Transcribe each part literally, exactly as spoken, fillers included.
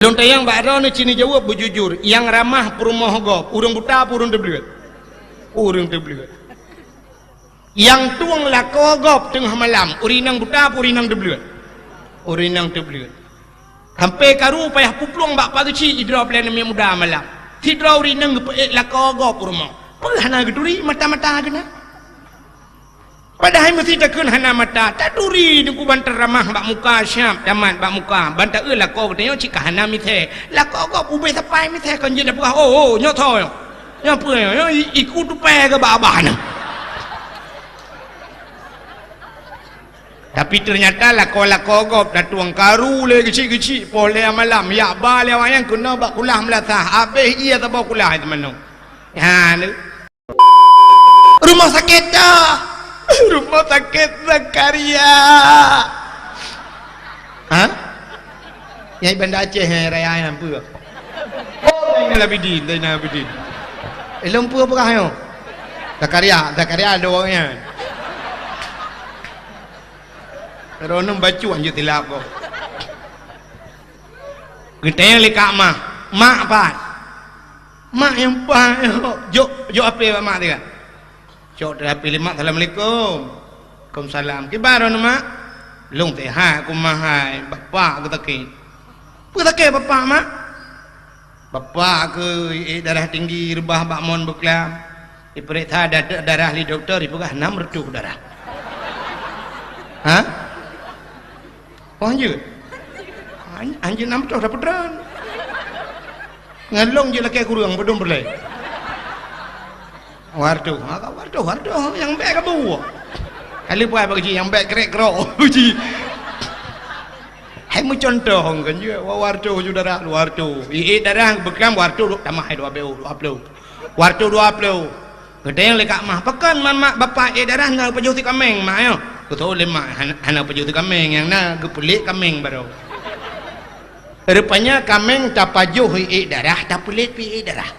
Lôn tanyong bak droeneuh, ci neujaweueb beujujur, nyang ramah peurumoh gob, ureuëng buta peue ureuëng teubleuet? Ureuëng teubleuet. Nyang tueng lakoe gob teungoh malam, ureuëng inong buta peue ureuëng inong teubleuet? Ureuëng inong teubleuet. Sampoe karu payah peuplueng bak pageuchik, idroe plan miet muda malam. Sidroe ureuëng inong geupeuék lakoe gob u rumoh. Peue hana geuturi, mata-mata geuh na. Padahai meuseuti takheun hana mata, taturi Teungku ban taramah bak muka, siab tamat bak muka, ban taeu lakoe geutanyoe cit ka hana misée. Lakoe gob ubé sapai misée kon jeuet na peugah, "Oh, oh, nyoe tho nyoe. Nyoe peue nyoe? Nyoe i-, iku tupée keu bak abah nyoe." Tapi teunyata lakoe-lakoe gob tatueng karu lé geuchik-geuchik, poh lhée malam, yak ba lé awaknyan keunoe bak kulah meulasah, abéh ie saboh kulah teumanoe. Nyan. Rumoh sakét dah. Rumoh sakét Zakaria. Ha? Nyai Banda Aceh, eh, raya nyan peue? Oh, Zainal Abidin, Zainal Abidin. Eh, lôn peue peugah nyoe? Zakaria, Zakaria ada orang nyan. Roh nem bacut anjut tilap kau. Geutanyong lé kak mah, "Mak pat?" "Mak nyang pat nyoe, jok, jok api bak mak tiga." Cok teuh api lé mak, "Assalamualaikum." "Waalaikumsalam." "Kiban droeneuh mak?" "Lôn sehat, ku mah hai, bapak ku sakét." "Peue sakét bapak mak?" "Bapak keuh iék darah tinggi, reubah bak mon beuklam. Ipeuriksa da-, darah lé dokto, ipeugah nam reutôh darah." "Ha?" Oh, hanjeuet? Han-, hanjeuet nam reutôh dapeutran. Ngon lôn jeuet lakée kureueng, padum peureulée. Wartoh, ha, ka wartoh, wartoh, nyang bék ka buah. Kali puai bak jih, nyang bék krek krok, bak jih. Hai meucuntoh kan jeuet, wa-, wartoh ju darah, wartoh. Iék darah beuklam wartoh dua, tamah hai dua ploh, dua ploh. Wartoh dua ploh. Geutanyong lé kak mah, "Pakon man mak bapak iék darah na geupajoh si kaméng, mak nyoe?" Geutanyong lé mak, "Hana, hana pajoh si kaméng, nyang na geupeulék kaméng baroe." Rupanya kaméng tapajoh iék darah, tapeulék pih iék darah.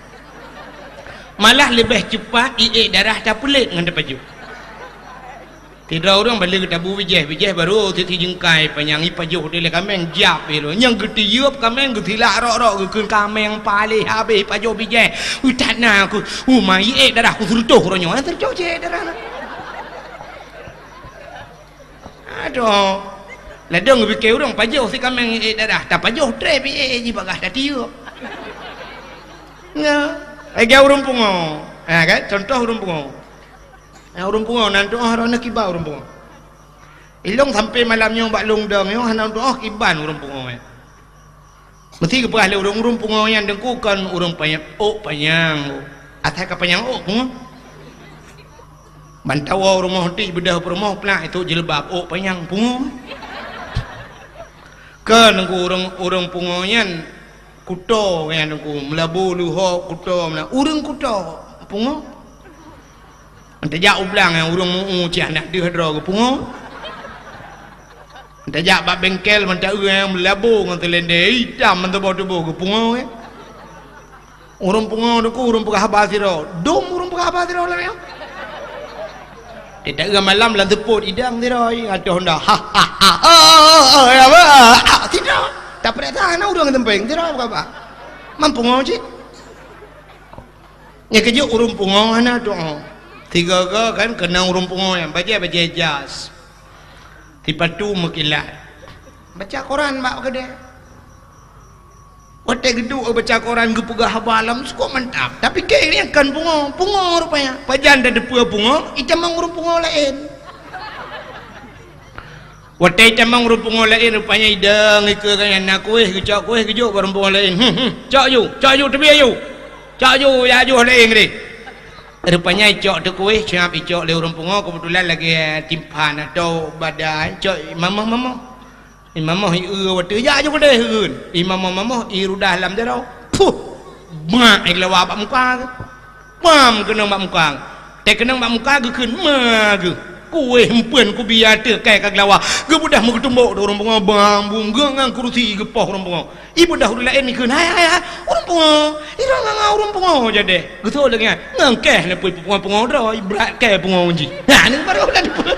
Malah leubeh cupat iék darah tapeulék ngon tapajoh. Sidroe ureuëng ban lheueh geutabu bijéh, bijéh barô tiep-tiep jeungkai panyang, ipajoh lé kaméng, jak pih lôn. Nyang geutiyueb kaméng, geusilak rok-rok, geukheun kaméng paléh habéh pajoh bijéh. Ui, that na ku, uma iék darah ku seureutôh uroe nyoe, seureutôh cit darah na. Adoh. Ladôm geupike ureuëng pajoh si kaméng iék darah, tapajoh trép iék jih bagaih tatiyueb. Nyoe, lagée ureuëng pungo. Ha, kan? Contoh ureuëng pungo. Nyang ureuëng pungo nan tuoh droeneuh kiban ureuëng pungo. Ilong sampai malam nyoe bak lôn dong nyoe hana tuoh kiban ureuëng pungo nyan. Meusti geupeugah lé ureuëng, ureuëng pungo nyan Teungku kon ureuëng panyang, ôk panyang. Asai ka panyang ôk pungo. Ban tawoe rumoh ti beudôh peurumoh plak itu jilbab ôk panyang pungo. Kon Teungku ureuëng, ureuëng pungo nyan kuto nyan Teungku, meulabu leuho kuto meunan. Ureuëng kuto pungo. Meutajak u blang nyang ureuëng meu-u cit hana deuh droe geupungo. Meutajak bak bengkel meuta-eu nyang meulabu ngon seulendé itam meutuboh-tuboh geupungo, eh. Ureuëng pungo Teungku ureuëng peugah haba sidroe. Dum ureuëng peugah haba sidroe lagée nyoe. Teuta-eu malam lam seupôt idang sidroe, ateueh honda. Ha, ha, ha, ha, ha, ha, ha, ha, sidroe. Tapeuriksa hana ureuëng teumpéng sidroe peugah haba. Man pungo cit. Nyan keujeuet ureuëng pungo hana tuoh. Tiga-tiga kan keunong ureuëng pungo nyan bajée-bajée jas. Sipatu meukilat. Baca Quran bak keudée. Watée geuduek baca Quran geupeugah haba lam sukok mantap. Tapi keu nyan kon pungo, pungo rupanya. Pajan tateupeue pungo, itamong ureuëng pungo laén. Watée itamong ureuëng pungo laén rupanya idong ikeue gobnyan na kuéh, geucok kuéh geujok bak ureuëng pungo laén. Hmm, hmm, cok ju, cok ju teubiet ju. Cok ju ya ju laén deh. Rupanya icok teuh kuéh, siab icok lé ureuëng pungo keubeutulan lagée timphan atau badai, cok imamoh-mamoh. Imamoh i eu watée jak ju keudeh eun. Imamoh-mamoh i rudah lam jaroe. Puh! Bak i lawa bak muka geuh. Bam keunong bak muka. Teukeunong bak muka geukheun ma geuh. Kuéh empeuen kubia teuh kai ka geulawa. Geubeudôh meugeutumbok di ureuëng pungo bam bum geuh ngon kurusi geupoh ureuëng pungo. Ibeudôh ureuëng laén ikheun, "Hai, hai, hai, ureuëng pungo. Irong ngon ureuëng pungo jadeh." Geutho lagée nyan. Ngon keh neupui pungo-pungo droe, brat keh pungo jih. Nah, ni baru dah dipeue.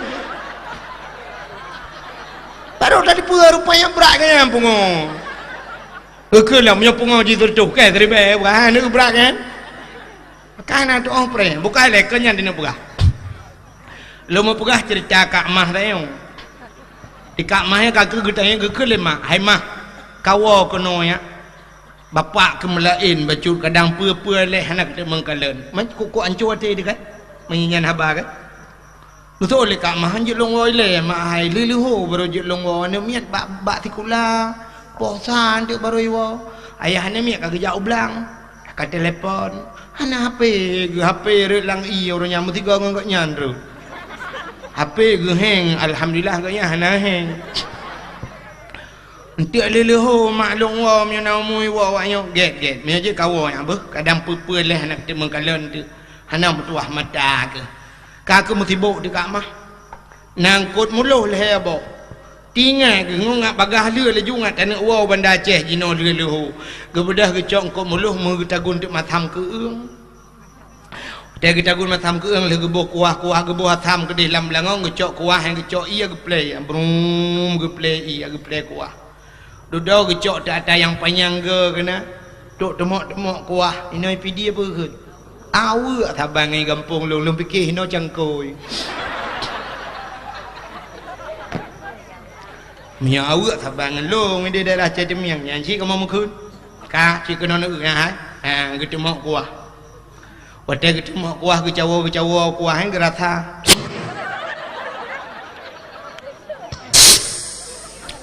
Baru dah dipeue rupanya brat keh nyan pungo. Geukheun lom nyoe pungo jih sireutoh, kèe siribèe, bukan hana brat kan? Ka na tu'oh preh, bukai lé keu nyan dineuk peugah. Lôn meupeugah ceurita Kak Mah tayong. Di Kak Mah nyan ka keuh geutanyong geukheun lé mak, "Hai Mah, kawoe keunoe nyak. Bapak keuh meulaén bacut kadang peue-peue lé hana kateumeukalon." Man kok-kok anco até di kan? Meunyan haba kan? Geuseuôt lé Kak Mah, "Jeuet lôn woe ilèe, mak hai, lheuh-lheuh ho barô jeuet lôn woe, aneuk miet bak, bak sikula, poh sa teuk barô iwoe. Ayah aneuk miet ka geujak u blang, ka telepon. Hana H P geuh, H P rhot lam ié uroe nyan meusigoe ngon gobnyan rhot. H P geuh heng, alhamdulillah gobnyan hana heng." "Eunteuk lheuh-lheuh ho mak lôn woe, meunyoe na umui woe awak nyoe." "Gèt, gèt, meunyoe jeuet kawoe nyan beuh, kadang peue-peue lé hana kateumeukalon teuk, hana meutuwah mata keuh." Ka keuh meusibok di Kak Mah. Na eungkôt muloh lhèe boh. Tinggai geuh ngon ngat bagaih lheuh laju ngat taneuk woe u Banda Aceh jinoe lheuh-lheuh ho. Geubeudôh geucok eungkôt muloh meugeutagun teuk masam keueung. Watèe geutagun masam keueung lheuh geuboh kuah-kuah, geuboh asam keudéh lam beulangong, geucok kuah nyang geucok ié geuplè, brum geuplè ié, geuplè kuah. Dudoe geucok teuh ata nyang panyang geu keunan, trok teumok-teumok kuah, inoe P D peugöt. Aweuek saban ngon gampông lôn, lôn pike inoe cangkôi. Meunyoe aweuek saban ngon lôn di daerah Cai Teumiang, nyan cit kamoe meukeun. Ka, cit keunoe neueu nyan hai. Ha, geuteumok kuah. Watèe geuteumok kuah, geucawoe-geucawoe kuah nyan geurasa.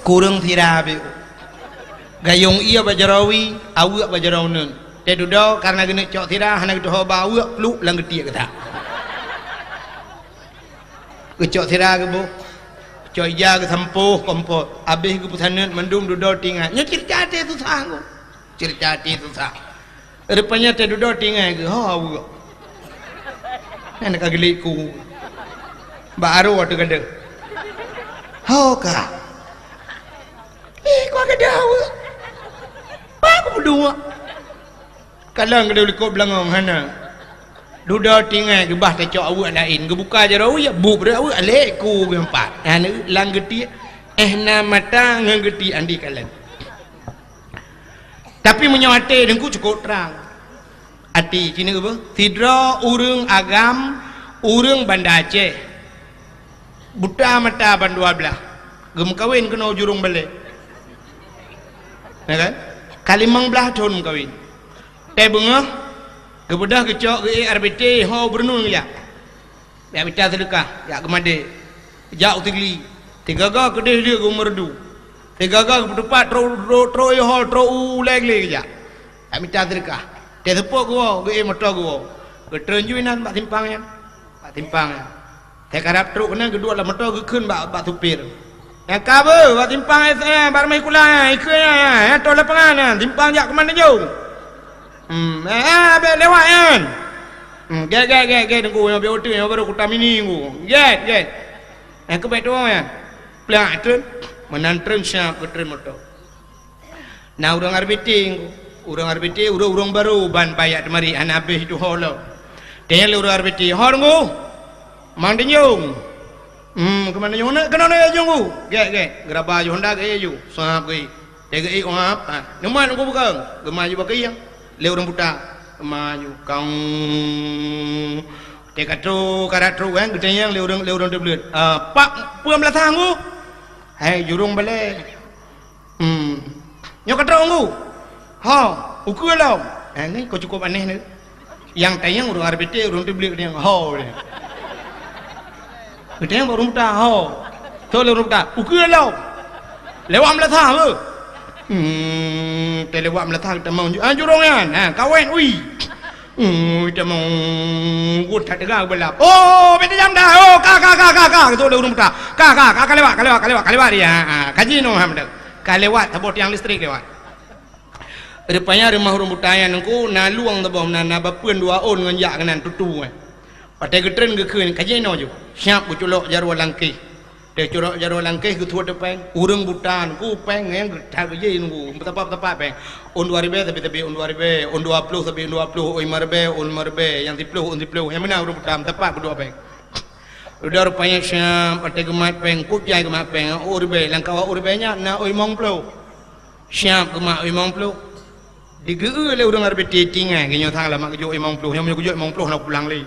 Kureueng sira beu. Gayong ié bak jaroe wie, aweuek bak jaroe uneuen. Teududoe kareuna geuneuk cok sira hana geutuho ba aweuek pluek lam geutiek geutak. Geucok sira geuboh. Cok ija geusampôh kompot. Abéh geupeusaneut mandum dudoe tingai. Nyoe ceurita até susah ngô. Ceurita até susah. Rupanya teududoe tingai geuh, ho aweuek. Nyan ka geulik ku. Bak aroe teuh gadeuh. Ho ka. Ih, ku gadeuh aweuek. Ba ku meuduek. Kalon gadeuh likot beulangong hana. Dudoe tingai geubah tacok aweuek laén. Geubuka jaroe wie, buet breueh aweuek, lhèe ku geuh pat. Hana lam geutiek. Eh na mata ngon geutiek andi kalon. Tapi meunyoe até Teungku cukôp trang. Até, ci neuk beuh, sidroe ureueng agam, ureueng Banda Aceh. Buta mata ban dua blaih. Geumeukawen keunoe Jurong Balèe. Ya kan? Ka limong blaih thon meukawen. Teuh beungoh, geubeudôh geucok geuék R B T, ho u Beureuneun geujak. Jak mita seudeukah, jak geumadé. Jak u Sigli. Sigaga keudéh lheueh geumeureudu. Sigaga geupeutupat trok, trok, trok u Hol, trok u Ulèe Glé geujak. Jak mita seudeukah. Teuh seupôt geuwoe, geuék moto geuwoe. Geutreun ju inan bak simpang nyan. Bak simpang nyan. Teuh karab trok keunan geuduek lam moto geukheun bak, bak supir. Nyang ka beuh, bak simpang S A, bak rumoh sikula, ikheun nyan, nyan, nyan, troh lapangan nyan, simpang jak Keuman Tanjong. Hmm, eh, eh, bèk lewat nyan. Hmm, gèt, gèt, gèt, gèt, Teungku, nyoe bèk uteuen, nyoe baru Kuta Mini, Teungku. Gèt, gèt. Eh, keu bèk tuwoe nyan. Plak treun, meunan treun siap geutreun moto. Na ureueng R B T, ureueng R B T, ureueng-ureueng barô ban bajèe teumari hana abéh itu ho lom. Tanyong lé ureueng R B T, "Ho Teungku?" "Mang Tanjong." "Hmm, keuman Tanjong?" "Keunoe, keunoe laju Teungku." Gèt, gèt. Geuraba ju Honda geuék ju. Sab geuék. Teuh geuék u hap. Ha, neumat Teungku bukon. Geumaju bak kayèe. Lé ureueng buta. Geumaju. Kang. Teuh ka trok, ka trok kan, geutanyong lé ureueng, lé ureueng teubleuet. "Ah, pat peue meulasah Teungku?" "Hai, Jurong Balèe." Hmm. "Nyoe ka trok Teungku?" "Ho, ukeue lom." Eh, nyoe ka cukôp aneh nyoe. Nyang tanyong ureueng R B T, ureueng teubleuet geutanyoe, "Ho." Geutanyoe bak ureueng buta, "Ho." Tho lé ureueng buta, "Ukeue lom." "Lewat meulasah beuh." Hmm, teuh lewat meulasah geutamong ju-, ah, jurong nyan. Ha, kawét, ui. Ui, tamong, wut that teuga beulah. "Oh, bèk tajam dah. Oh, ka, ka, ka, ka, ka." Geutôk lé ureueng buta. "Ka, ka, ka, ka lewat, ka lewat, ka lewat, ka lewat dia. Ha, ha, ka jinoe ha meunan. Ka lewat saboh tiang listrik lewat." Rupanya rumoh ureueng buta nyan Teungku na lueng saboh meunan, na bapeuen dua ôn ngon jak keunan tutu, eh. Watèe geutreun geukheun, ka jinoe ju. Siap geuculok jaroe langkéh. Teuh culok jaroe langkéh geusuet péng. Ureueng buta Teungku péng nyang geutat geujih Teungku. Meusapat-sapat péng. Ôn dua ribèe sabe-sabe ôn dua ribèe, ôn dua ploh sabe ôn dua ploh, ôn limong ribèe, ôn limong ribèe, nyang siploh, ôn siploh. Nyang meunan ureueng buta meusapat beudua péng. Udah rupanya siap, watèe geumat péng, kup jai geumat péng, ôn ribèe, lam kawah ôn ribèe nyan na ôn limong ploh. Siap geumat limong ploh. Digeu lé ureuëng R B T, tinggai geuh nyoe sang lama geujok limong ploh. Nyoe meunyoe geujok limong ploh na pulang lé.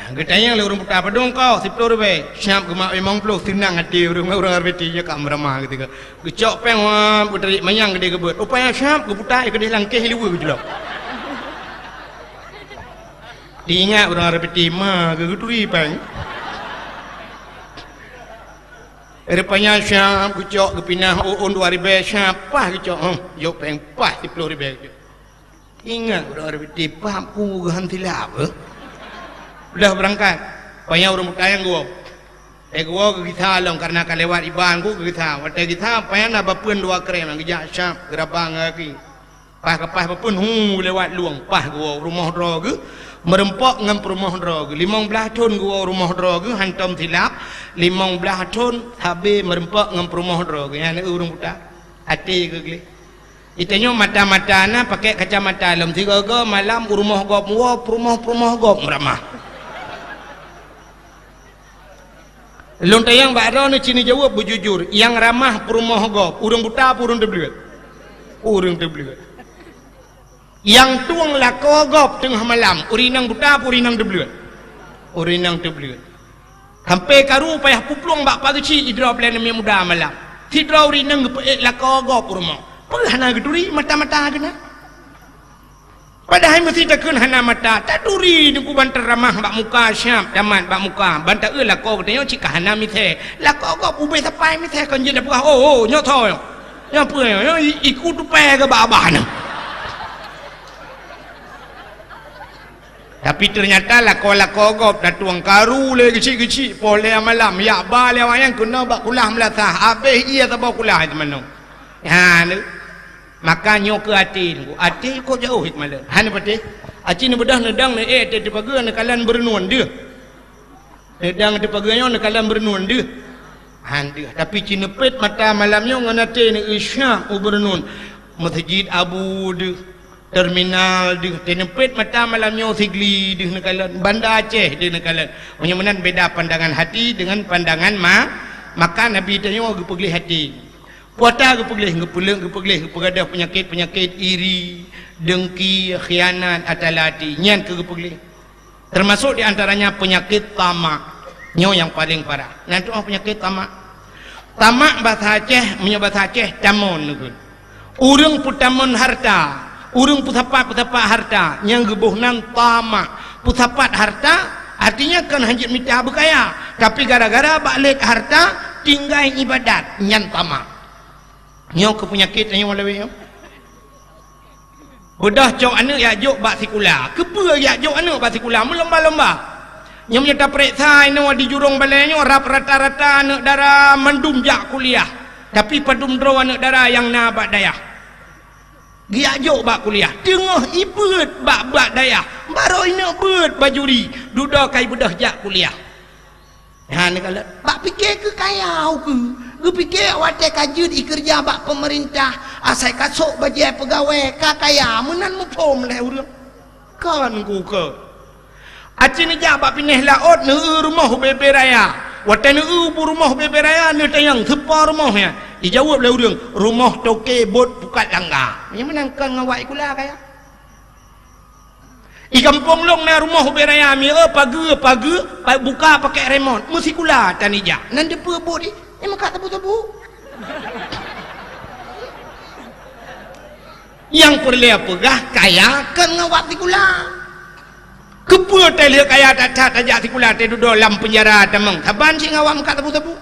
Geutanyong lé ureuëng puta, "Padub kah?" "Siploh ribée." "Siap geumat limong ploh." Seunang até ureuëng, ureuëng R B T nyoe ka meuramah geutika. Geucok péng, wah, geutarik manyang geude geubeut. Rupanya siap geuputa, eh, keudeh langkeh luweue geujeulok. Diingat ureuëng R B T ma geuh geuturi péng. Rupanya siap geucok geupinah u-, u-, dua ribée siap, paih geucok, huh, jok péng paih siploh ribée geucok. Ingat ureuëng R B T, paih ku geuhan silap, eh. Udah beurangkat. Panyang ureuëng puta nyang geuwoe. Eh, geuwoe geugisa lom kareuna ka lewat iban ku geugisa. Watée gisa, panyang na bapeuen dua krém nyang geujak siap geuraba ngon gaki. Paih ka paih bapeuen, hu, lewat lueng, paih geuwoe rumoh droe geuh, meurumpok ngon peurumoh droe geuh. Limong blaih thon geuwoe rumoh droe geuh, hantom silap, limong blaih thon sabe meurumpok ngon peurumoh droe geuh. Nyan ureuëng puta. Até geugleh. Geutanyoe mata-mata na pakai kacamata lom, sigoe-goe malam u rumoh gob woe, peurumoh-peurumoh gob meuramah. Lôn tanyong bak droeneuh, ci neujaweueb beujujur, nyang ramah peurumoh gob, ureuëng buta peue ureuëng teubleuet? Ureuëng teubleuet. Nyang tueng lakoe gob teungoh malam, ureuëng inong buta peue ureuëng inong teubleuet? Ureuëng inong teubleuet. Sampai karu payah puplueng bak pageuchik sidroe peulan muda malam. Sidroe ureuëng inong geupeuék lakoe gob u rumoh. Peue hana geuturi, mata-mata geuh na. Padahai meuseuti takheun hana mata, taturi Teungku ban teuramah bak muka siap, tamat bak muka, ban taeu lakoe geutanyoe cit ka hana misée. Lakoe gob ubé sapai misée kon jeuet na peugah, "Oh, oh, nyoe tho nyoe. Nyoe peue nyoe? Nyoe i-, iku tupée keu bak abah nyoe." Tapi teunyata lakoe-lakoe gob tatueng karu lé geuchik-geuchik poh lhée malam, jak ba lé awaknyan keunoe bak kulah meulasah, abéh ie saboh kulah teumanoe. Ha, nyoe. Maka nyoe keuh até, até kok jauh hikmah lé. Hana patéh. Aci neubeudôh neudong neuék até teupageue neukalon beureunuen deuh. Neudong teupageue nyoe neukalon beureunuen deuh. Han deuh. Tapi ci neupét mata malam nyoe ngon até neueu syah u beureunuen. Meuseujid Abu deuh, terminal deuh. Teuneupét mata malam nyoe Sigli deuh neukalon. Banda Aceh deuh neukalon. Meunyoe meunan beda pandangan hati dengan pandangan ma-, maka Nabi tanyoe geupeugleh até. Puata geupeugleh, geupeuleuk, geupeugleh, geupeugadôh peunyakét-peunyakét iri, dengki, khianat, ata lati. Nyan keuh geupeugleh. Termasuk di antaranya peunyakét tamak. Nyoe nyang paleng parah. Nyan tu'oh peunyakét tamak. Tamak basa Aceh, meunyoe basa Aceh, tamon neukheun. Ureuëng peutamon harta, ureuëng peusapat-peusapat harta, nyang geuboh nan tamak. Peusapat harta, artinya kon hanjeuet mita beukaya, tapi gara-gara bak lét harta, tinggai ibadat, nyan tamak. Nyoe keuh peunyakét nyoe lawét nyoe. Beudôh cok aneuëk jak jok bak sikula. Keupeue jak jok aneuëk bak sikula? Meulomba-lomba. Nyoe meunyoe tapeuriksa inoe di jurông balée nyoe rab rata-rata aneuëk dara mandum jak kuliah. Tapi padum droe aneuëk dara nyang na bak dayah. Geujak jok bak kuliah. Teungoh ibeuet bak, bak dayah. Barô ineuk beuet bajuri. Dudoe ka ibeudôh jak kuliah. Nyan neukalon, bak pike keu kaya ukeue. Geupike watée ka jeuet ikeureuja bak peumeurintah, asai ka sôk bajée peugawée, ka kaya, meunan muphom lé ureuëng. Kon kukeue. Aci neujak bak pinéh laôt neueu rumoh u Bebe Raya. Watée neueu bu rumoh u Bebe Raya, neutanyong, "Soe po rumoh nyan?" Ijaweueb lé ureuëng, "Rumoh toke bot pukat langga." Nyang meunan kon ngon wak sikula kaya. I gampông lôn na rumoh ubé raya mié, pageue, pageue, pa-, buka pakai remot. Meusikula tan ijak. Nan deupeue buet i, i meukat teupeu-teupeu. Nyang peureulée peugah kaya kon ngon wak sikula. Keupeue teuh lheueh kaya that-that tajak sikula teuh dudoe lam peunjara tamong. Saban cit ngon wak meukat teupeu-teupeu.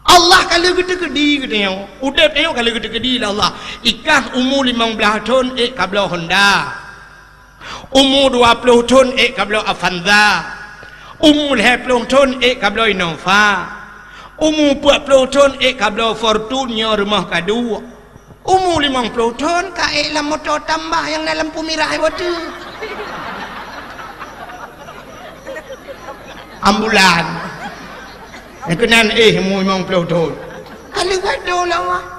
Allah ka lheueh geuteukeudi geutanyoe. Udeb tanyoe ka lheueh geuteukeudi lé Allah. Ikah umu limong blaih thon ék kabloe Honda. Umu dua ploh thon ék kabloe Avanza. Umu lhée ploh thon ék kabloe Innova. Umu peuet ploh thon ék kabloe Fortuner, rumoh ka duek. Umu limong ploh thon ka ék lam moto tambah nyang na lampu mirah watée. Ambulan. Nyang keunan éh umu limong ploh thon. Ka leueh gadoh lawah.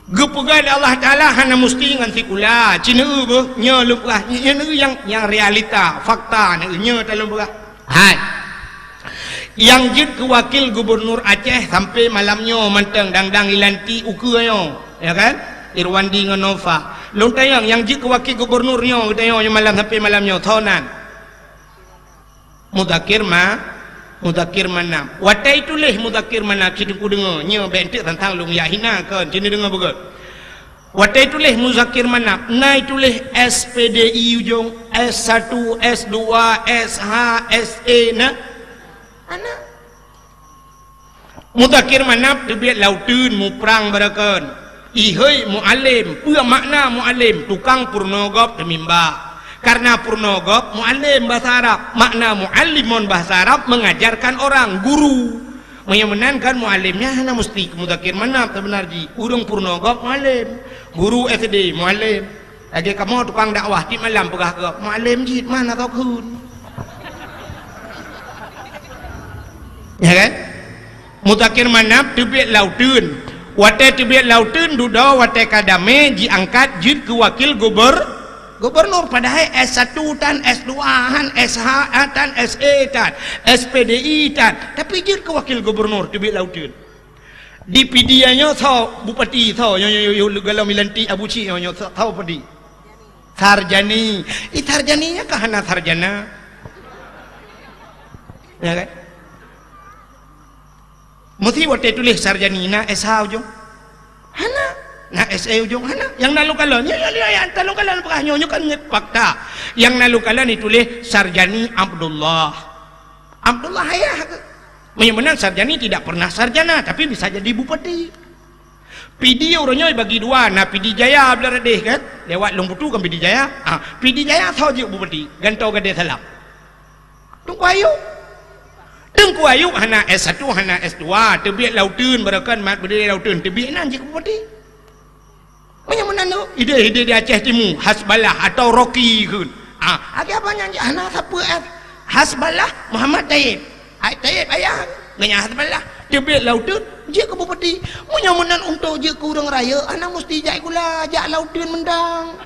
Geupeugah lé Allah Taala hana musti ngon sikula. Ci neueu beuh, nyoe lôn peugah, nyoe neueu nyang, nyang realita, fakta neueu, nyoe ta lôn peugah. Hai. Nyang jeuet keu wakil gubernur Aceh sampai malam nyoe mantong dang-dang ilantik ukeue nyoe, ya kan? Irwandi ngon Nova. Lôn tanyong, nyang jeuet keu wakil gubernur nyoe, geutanyoe nyoe malam sampai malam nyoe, soe nan? Muzakir Ma-, Muzakir Manaf. Watée tuléh Muzakir Manaf, cit ku deungoe, nyoe bék enteuk tantang lôn jak hina kon, cit deungoe beugét. Watée tuléh Muzakir Manaf, na tuléh S P D I ujong, S satu, S dua, S H, S E na? Ana. Muzakir Manaf teubiet lam uteuen muprang barokon. Ihôi mualem, peue makna mualem? Tukang peurunoe gob teumimba. Karena peurunoe gob mualem bahasa Arab. Makna muallim ngon bahasa Arab mengajarkan orang, guru. Meunyoe meunan kan mualem nyan hana musti keu Muzakir Manaf, sebenar jih. Ureuëng peurunoe gob mualem. Guru S D mualem. Lagée kamoe tukang dakwah, tiep malam peugah keu mualem jih, mana tau kheun. Ya kan? Muzakir Manaf teubiet lam uteuen. Watée teubiet lam uteuen dudoe watée ka damé jiangkat jeuet keu wakil guber-, gubernur, padahai S satu tan, S dua han, S H tan, S E tan, S P D I tan, tapi jeuet keu wakil gubernur teubiet lam uteuen. Di Pidie nyoe soe bupati, soe nyoe, nyoe, nyoe, nyoe, golom ilantik Abu Cik nyoe, nyoe, soe, soe bupati? Sarjani. Ih, Sarjani nyan ka hana sarjana. Ya kan? Mesti watée tuléh Sarjani na S H ujong? Hana. Na S E ujong? Hana. Nyang na lôn kalon, ya, ya, ya, ya, nyang na lôn kalon peugah nyoe, nyoe kan fakta. Nyang na lôn kalon dituléh Sarjani Abdullah. Abdullah ayah ke? Meunyoe meunan Sarjani tidak pernah sarjana, tapi bisa jadi bupati. Pidie uroe nyoe bagi dua, na Pidie Jaya blah radeh kan? Lewat Lông Putu kan Pidie Jaya. Ah, Pidie Jaya soe jeuet bupati, gantoe Gadée Salam? Teungku Ayub. Teungku Ayub hana S satu, hana S dua, teubiet lam uteuen, barokon mat beudé lam uteuen, teubiet nan jeuet bupati. Meunyoe meunan tu, ideh-ideh di Aceh Timu, Hasballah atau Rocky kheun. Ah, lagée apa nyan jih hana sapeue, eh. Hasballah Muhammad Taib. Ai Taib ayah, ngon nyan Hasballah. Teubiet lam uteuen, jeuet keu bupati. Meunyoe meunan untuk jeuet keu ureuëng rayeuk, hana musti jak sikula, jak lam uteuen mantong.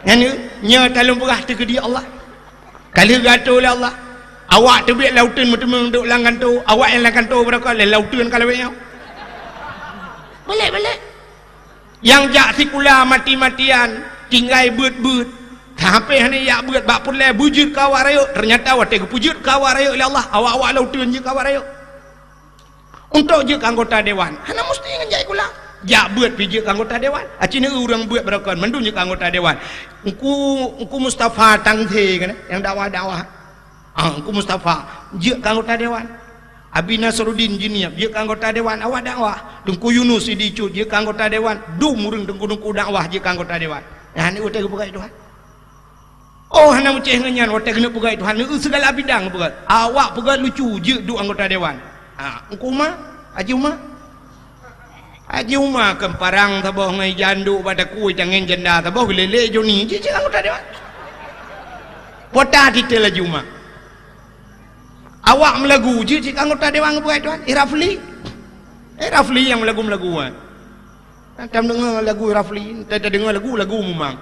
Nyan, nyoe talôn peugah teukeudi Allah. Ka lheueh geuatoe lé Allah. Awak teubiet lam uteuen meuteumeung duek lam kantô, awak nyang lam kantô barokon lé lam uteuen ka lawét nyoe. Balek-balek. Nyang jak sikula mati-matian, tinggai beuet-beuet. Sampai hana jak beuet bak peureulée beujeuet keu awak rayeuk, teunyata watée geupeujeuet keu awak rayeuk lé Allah, awak-awak lam uteuen jeuet keu awak rayeuk. Untuk jeuet keu anggota dewan, hana musti ngon jak sikula. Jak beuet pih jeuet keu anggota dewan. Aci neu ureuëng beuet barokon, mandum jeuet keu anggota dewan. Engku, Engku Mustafa Tangse kan, nyang dakwah-dakwah. Ah, Engku Mustafa jeuet keu anggota dewan. Abi Nasruddin Jeunieb jeuet keu anggota dewan, awak dakwah. Teungku Yunus Sidi Cut jeuet keu anggota dewan. Dum ureuëng teungku-teungku dakwah jeuet keu anggota dewan. Nyan watée geupeugah Tuhan. Oh, hana meucéh ngon nyan, watée keuneuk peugah Tuhan, neu segala bidang peugah. Awak peugah lucu, jeuet duek anggota dewan. Ha, Engku Uma, Haji Uma. Haji Uma keu parang saboh ngon janduk bak takue tangen janda saboh geulélé Joni, jeuet, jeuet anggota dewan. Pota titel Haji Uma. Awak meulagu, jeuet, jeuet anggota dewan peugah Tuhan. Eh, Rafli. Eh, Rafli nyang meulagu-meulagu, eh. Tam deungoe lagu Rafli, ta-, tadeungoe lagu, lagu mumang.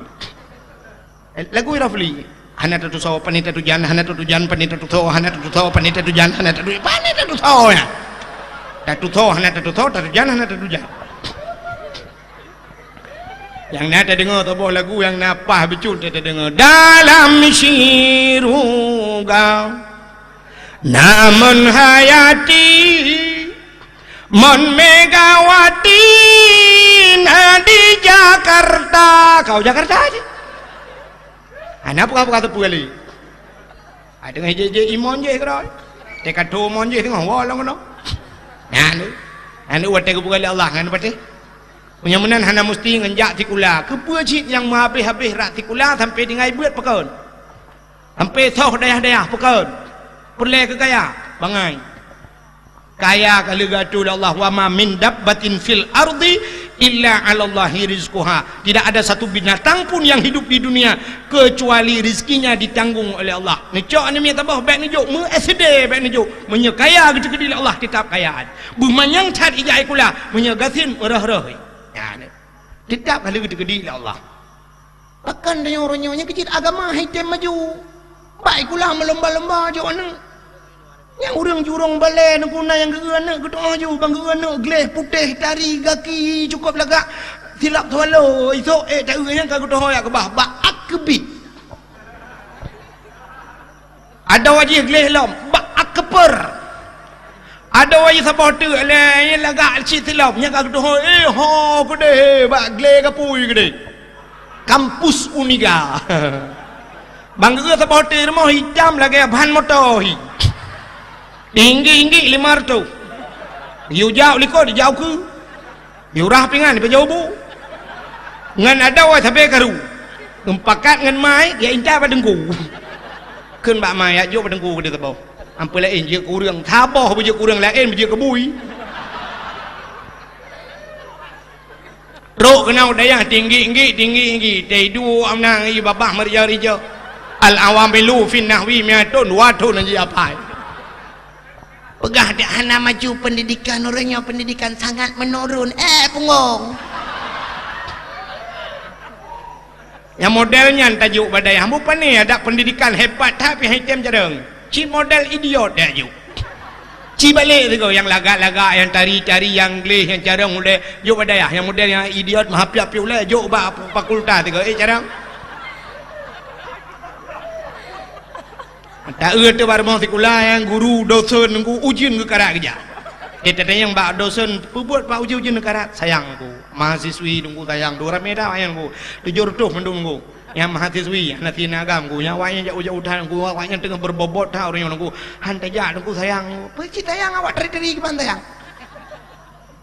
Eh, lagu Rafli. Hana tatusoe pane tatujan, hana tatujan pane tatusoe, hana tatusoe pane tatujan, hana tatu-, pane tatusoe nyan. Tatusoe hana tatusoe, tatujan hana tatujan. Nyang na tadeungoe saboh lagu nyang na paih bacut tadeungoe. Dalam syuruga namun hayati, mon Megawati na di Jakarta. Kau Jakarta aja. Hana peugah-peugah teupeu kali. Ai teungoh jijak imon jih keudroe. Teuka tu mon jih teungoh woe lom keunoe. Nyan tu. Nyan tu watée geupeugah lé Allah ngon patéh. Meunyoe meunan hana musti ngon jak sikula. Keupeue cit nyang meuhabéh-habéh rot sikula sampai tinggai beuet pakon? Sampai soh dayah-dayah pakon? Peureulée keu kaya? Bangai. Kaya ka lheueh geuatoe lé Allah, "Wa ma min dabbatin fil ardi illa 'alallahi rizquha." Tidak ada satu binatang pun yang hidup di dunia kecuali rizkinya ditanggung oleh Allah. Neucok aneuk miet saboh bék neujok, meu-S D bék neujok. Meunyoe kaya geuteukeudi lé Allah, tetap kaya. Beumanyang that ijak sikula, meunyoe gasien meurôh-rôh. Ya, ni. Tetap ka lheueh geuteukeudi lé Allah. Pakon tanyoe uroe nyoe nyang keu cit agama hai tem maju. Bak sikula meulomba-lomba jok aneuk. Nyang ureueng jurông balèe Teungku na nyang geu-eu aneuk geutu'oh ju, ban geu-eu aneuk gleh putéh, tari, gaki cukôp lagak, silap swallow, isôk ék ta-eu nyang ka geutu'oh jak keubah bak akbit. Adoe jih gleh lom bak akper. Adoe jih saboh teuk lé lagak cit silop nyang ka geutu'oh, eh, ho keudéh bak gleh gapui keudéh. Kampus Uniga. Ban geu-eu saboh teuk rumoh itam lagèe ban moto hi. Tinggi-tinggi lima reutôh. Yue jak likot, jak ukeue. Yue rah pingan, yue pajoh bu. Ngon adoe sabé karu. Meupakat ngon mai, jak intat bak teungku. Kheun bak mai, jak jok bak teungku keudéh saboh. Amphon laén jeuet keu ureueng. Saboh beujeuet keu ureueng, laén beujeuet keu bui. Trok keunoe dayah tinggi-tinggi, tinggi-tinggi. Teuduek amna ngon babah meurija-rija. Al-awamilu fin nahwi mi'atun, dua thon jih apai. Peugah dak hana maju pendidikan, ureueng nyoe pendidikan sangat menurun. Eh, punggong. Nyang model nyan tajok bak dayah. Bukon pane adak pendidikan hebat that pih han item carông. Cit model idiot tajok. Ci balek sigoe nyang lagak-lagak, nyang tari-tari, nyang gleh, nyang carông ulèe jok bak dayah. Nyang model nyang idiot meuhapiak-hapiak ulèe jok bak fakultas sigoe. Eh, carông. Ta-eu teuh bak rumoh sikula nyang guru dosen Teungku ujeuen geukarat geujak. Di tatanyong bak dosen, "Peubuet pat ujeuen-ujeuen geukarat?" "Sayang Teungku, mahasiswi Teungku sayang, dua ramé that awaknyan Teungku, tujoh reutôh mandum Teungku. Nyang mahasiswi hana sinan agam Teungku, nyang awaknyan jak u-jak u that Teungku, awaknyan teungoh beubobot that ureueng nyoe Teungku. Han tajak Teungku sayang." "Peue cit sayang awak tari-tari kiban sayang?"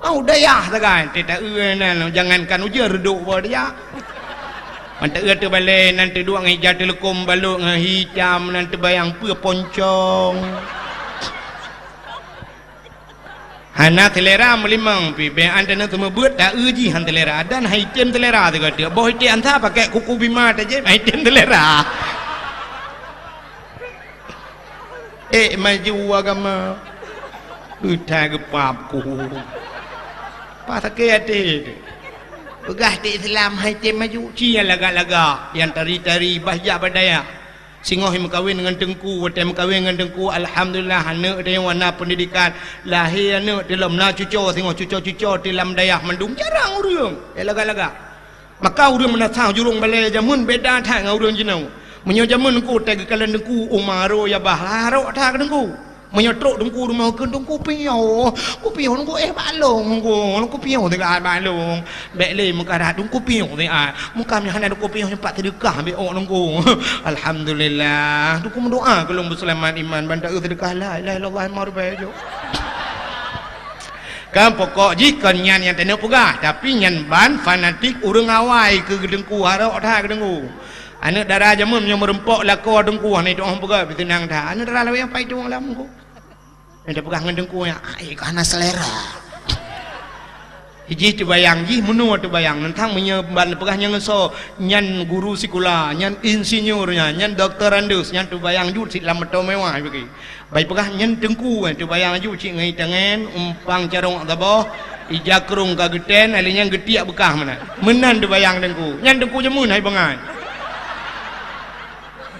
Oh, dayah sagai, teuta-eu nan, jangankan ujeuen reudok bak dayah. Mantong eu teubalée nan teuduek ngon ija teuleukom balot ngon hitam nan teubayang peue poncong. Hana seulera meulimong pih, bèk an teuneuk seumeubeuet ta-eu jih han seulera, dan han item seulera sigoe teuk. Boh item ansa pakai kuku bima tajép, han item seulera. Eh, maju agama. Beuta geupap ku. Pas sakét até. Peugah di Islam han item maju. Ci nyang lagak-lagak, nyang tari-tari, bah jak bak dayah. Singoh meukawen ngon teungku, watée meukawen ngon teungku, alhamdulillah, aneuk teuh nyoe na peundidikan. Lahé aneuk teuh lom na cuco, singoh cuco-cuco teuh lam dayah mandum jarang ureueng. Eh, lagak-lagak. Maka ureueng meunasah jurông balée jameun beda that ngon ureueng jinoe. Meunyoe jameun teungku watée geukalon teungku, uma aro ya bah, harok that keu teungku. Meunyoe trok teungku rumoh kheun, "Teungku piôh, teungku piôh, teungku éh bak lôn, teungku, teungku piôh siat bak lôn." Bék lé meukarat, "Teungku piôh siat." Meuka meuhana teungku piôh nyoe pat seudeukah bék ôk teungku. Alhamdulillah. Teungku meudoa keu lôn beuseulamat iman, ban ta-eu seudeukah la ilaha illallah lima ribée jok. Kan pokok jih kon nyan nyang taneuk peugah, tapi nyan ban fanatik ureueng awai keu teungku, harok that keu teungku. Aneuk dara jameun nyoe meurumpok lakoe teungku, hana itu'oh peugah, beuteunang that. Aneuk dara lawét nyang pai tueng lam teungku. Nyang tapeugah ngon teungku nyan, "Ai, ka hana seulera." Jih teubayang, jih meunoe teubayang. Nyan tang meunyoe ban peugah nyan ngon soe, nyan guru sikula, nyan insinyur nyan, nyan doktorandus, nyan teubayang jeuet cit lam moto mewah bagi. Bai peugah nyan teungku, eh, teubayang laju cit ngon itangen, umpang carông saboh, ija krông ka geuten, alèh nyan geutiek beukah meunan. Meunan teubayang teungku. Nyan teungku jameun hai bangai.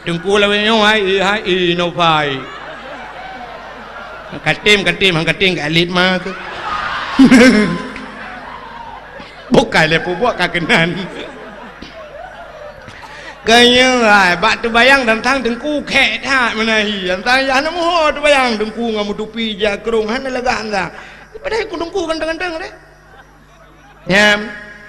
Teungku lawét nyoe hai, eh, hai, eh, no pai. Katem, katem, han katem ka alit ma keu. Bukai lé peubuet ka keunan. Keu nyoe hai, bak teubayang tantang teungku khek that meunan hi. Tantang hana muho teubayang teungku ngon meutupi jak krông hana lagak anda. Padahai ku teungku ganteng-ganteng deh. Nyan,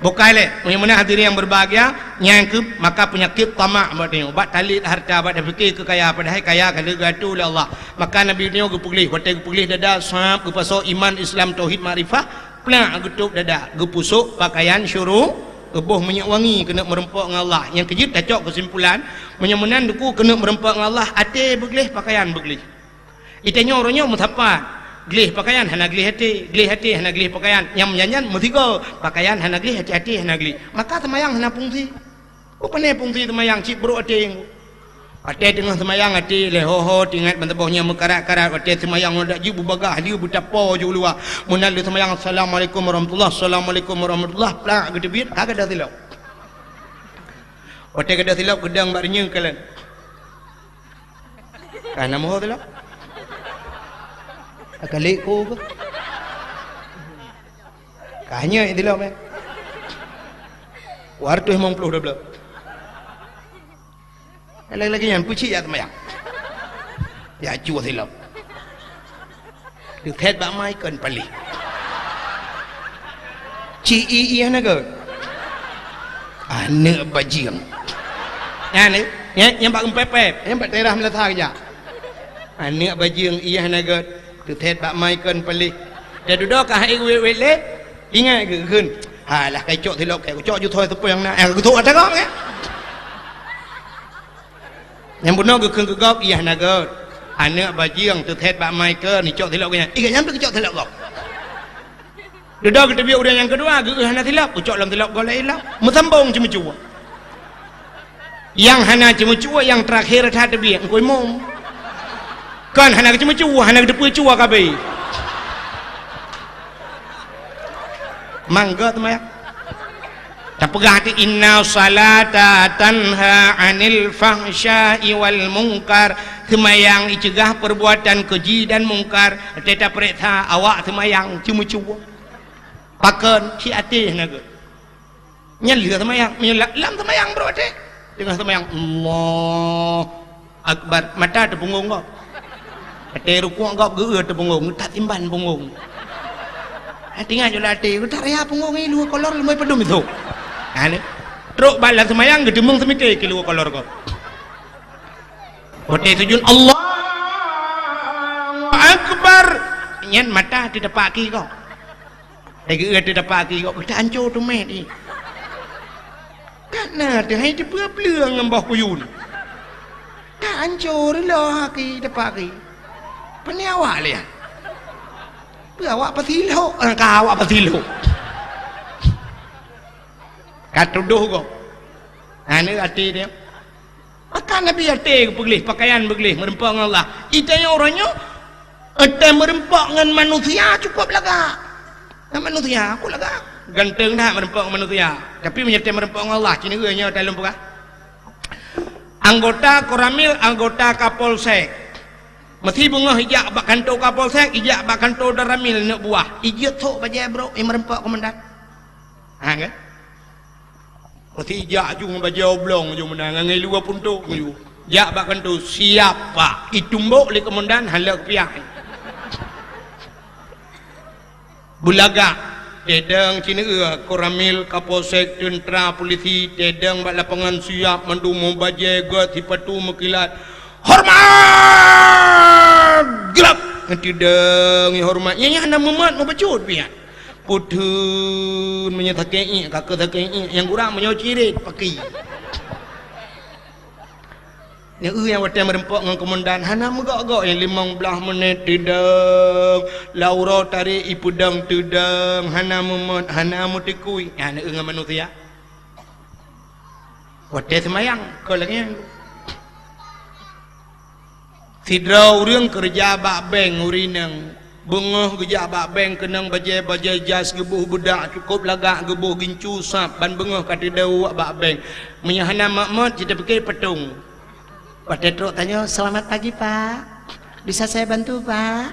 bukai lé. Meunyoe meunan hadirin yang berbahagia, nyan keuh maka peunyakét tamak bak tanyoe. Bak talét harta, bak tapiké keu kaya, padahai kaya ka lheueh geuatoe lé Allah. Maka Nabi nyoe geupeugléh, watée geupeugléh dada, sab, geupasoe iman, Islam, tauhid, makrifah, plak geutôb dada, geupusok pakaian syuru, geuboh minyeuk wangi keuneuk meurumpok ngon Allah. Nyang keujeuet tacok keusimpulan, meunyoe meunan teungku keuneuk meurumpok ngon Allah, até beugléh, pakaian beugléh. Itanyoe uroe nyoe meusapat, gléh pakaian hana gléh até, gléh até hana gléh pakaian. Nyang meunyan-nyan meusigoe, pakaian hana gléh, até-até hana gléh. Maka seumayang hana fungsi. Bukon fungsi seumayang cit brok até. Watée teungoh seumayang até lé ho-ho teuingat ban saboh nyang meukarat-karat, watée seumayang ngon dak jeuet beubagaih lé beutapo ju luwa. Meunan lé seumayang, "Assalamualaikum warahmatullah, assalamualaikum warahmatullah," plak geuteubiet, ha gadôh silop. Watée gadôh silop geudong bak reunyeue kalon. Ka na meuho tilok. Ka lé ku ke? Ka nyoe tilok, eh. Dua ratus limong puluh dua belas. Lagi-lagi nyan peucit jak seumayang. Jak cuh silop. Teuthét bak mai kon paléh. Ci i ié na gét. Aneuk bajeueng. Nyan, eh, nyan, nyan bak geupép-pép, nyan bak daerah Meulasa geujak. Aneuk bajeueng ié na gét. Teuthét bak mai kon paléh. Teududoe ka hai wét-wét lé. Ingat geuh kheun. Halah, kai cok silop, kai cok jutho seupeu nyang na. Eh, geuthok ata gob, eh. Nyang bunoe geukheun keu gob, ié na gét. Aneuk bajeueng teuthét bak mai kon, icok silop geuh nyan. Ingat nyan pih geucok silop gob. Dudoe geuteubiet ureueng nyang keudua, geuh hana silop, geucok lom silop gob laén lom. Meusambong ceumeucue. Nyang hana ceumeucue, nyang teurakhé that teubiet, Teungku Imum. Kon hana geuceumeucue, hana geuteupeue cue ka abéh. Mangga teuma ya. Tapeugah ti, "Inna salata tanha 'anil fahsya'i wal munkar." Seumayang iceugah perbuatan keji dan mungkar. Teuta peuriksa awak seumayang ceumeucue. Pakon, ci até na gét. Nyan lheueh seumayang, meunyoe la-, lam seumayang brok até. Teungoh seumayang, Allahu Akbar, mata teupeungong gob. Até rukuk gob geu-eu teupeungong, that simban peungong. Até nyan jula até, that raya peungong i luwa kolor leumoi padum isok. Ha, ni. Trok bak lam seumayang geuteumeung seumike keu luwa kolor gob. Watée sujud, Allahu Akbar. Nyan mata teudapak ki gob. Hai geu-, gata dapat aki kok, gata ancô teumé ni. Ka na teuhai teupeue-peue ngon boh kuyun. Ka ancô reuloh aki dapat aki. Pane awak lian. Peue awak pasilok, eh, ka awak pasilok. Ka tudoh gob. Aneuk até dia. Maka Nabi até geupeugléh, pakaian beugleh, meureumpok ngon Allah. Itanyoe uroe nyoe, até meureumpok ngon manusia cukup lagak. Ngon manusia, aku lagak. Ganteng that meureumpok ngon manusia. Tapi meunyoe até meureumpok ngon Allah, ci neueu nyoe talôn peugah. Anggota Koramil, anggota Kapolsek. Meusi beungoh ijak bak kantô Kapolsek, ijak bak kantô Danramil neuk buah. Ijeuet sok bajée brok, i meureumpok komandan. Ha, kan? Pasti jak ju ngon bajée oblong ju meunan, ngon ngilu puntok ju. Jak bak kantô, "Siap, Pak." Itumbok lé komandan, hana piah. Beulagak, tedong ci neueu, Koramil, Kapolsek, teuntra, polisi, tedong bak lapangan siap, mandum bajée, gét, sipatu meukilat. "Hormat!" Glab! Tedong hormat. Nyan, nyan hana mumat, mubacut piah. Putun meunyoe sakét iék, ka keu sakét iék, nyang kurang meunyoe cirét paki. Neueu nyang watée meureumpok ngon komandan, hana meugok-gok nyang limong blaih menit teudeung, lam uroe tarek ipeudong teudeung, hana meumot, hana meuteukui, nyan neueu ngon manusia. Watée seumayang, kon lagée nyan. Sidroe ureuëng keureuja bak bank ureuëng inong. Beungoh geujak bak bank keunong bajée-bajée jas, geuboh beudak cukôp lagak, geuboh gincu sab, ban beungoh ka teudeue bak bank. Meunyoe hana mot-mot, jiteupiké patong. Watée trok tanyoe, "Selamat pagi, Pak. Bisa saya bantu, Pak?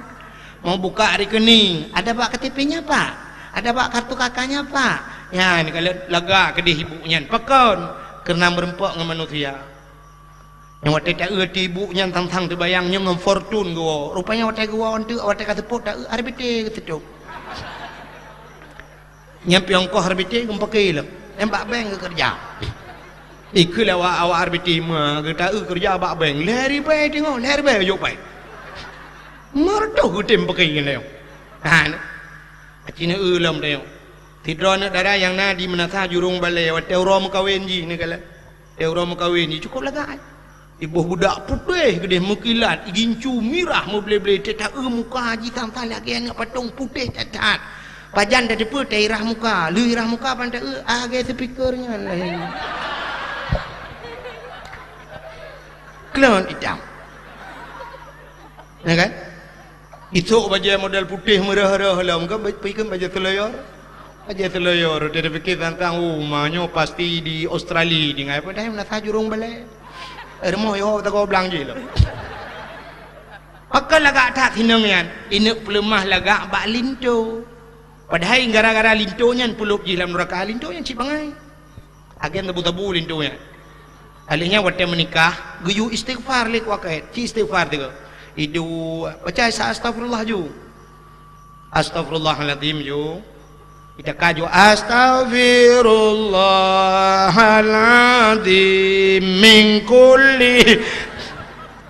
Mau buka rekening. Ada, Pak, K T P-nya, Pak? Ada, Pak, kartu K K-nya, Pak?" Nyan, kalau lagak keudeh ibu nyan. Pakon? Keureuna meureumpok ngon manusia. Nyang watée taeu ti ibu nyan sang-sang teubayang nyoe ngon Fortune geuwoe. Rupanya watée geuwoe anteuk, watée ka seupôt taeu R B T geuseutôt. Nyan piôh ongkoh R B T geumeupaké lom. Nyan bak bank geukeureuja. Ikheun lé awak, awak R B T ma geutaeu keureuja bak bank. Lhée ribée teungoh, lhée ribée jok pai. Meureutoh geutem paké nyan lé. Ha, aci neueu lom teungoh. Sidroe aneuëk dara nyang na di Meunasah Jurong Balée, watée uroe meukawen jih neukalon. Watée uroe meukawen jih cukôp lagak. Iboh budak putéh keudeh meukilat, igincu mirah meuble-ble, teuta-eu muka jih sang-sang lagée aneuëk patong putéh that-that. Pajan tateupeue tairah muka, lheueh irah muka ban taeu, ah, lagée speaker nyan lagée. Klon itam. Ya kan? Isok bajée model putéh meurah-rah lom kan, ba-, bajée seloyor. Bajée seloyor, dia pikir tantang, "Oh, ma nyoe pasti di Australia, di ngai." Padahai Meunasah Jurong Balée. Eh, rumoh yo tago blang jih lom. Pakon lagak that sinong nyan? Ineuk peuleumah lagak bak linto. Padahai gara-gara linto nyan peulop jih lam nuraka, linto nyan cit bangai. Agen tabu-tabu linto nyan. Akhirnya watèe meunikah, geuyue istighfar lé kuakét, ci istighfar tiga. Iduek, baca sa-, astagfirullah ju. Astagfirullahalazim ju. Kita kaju, "Astagfirullahalazim min kulli."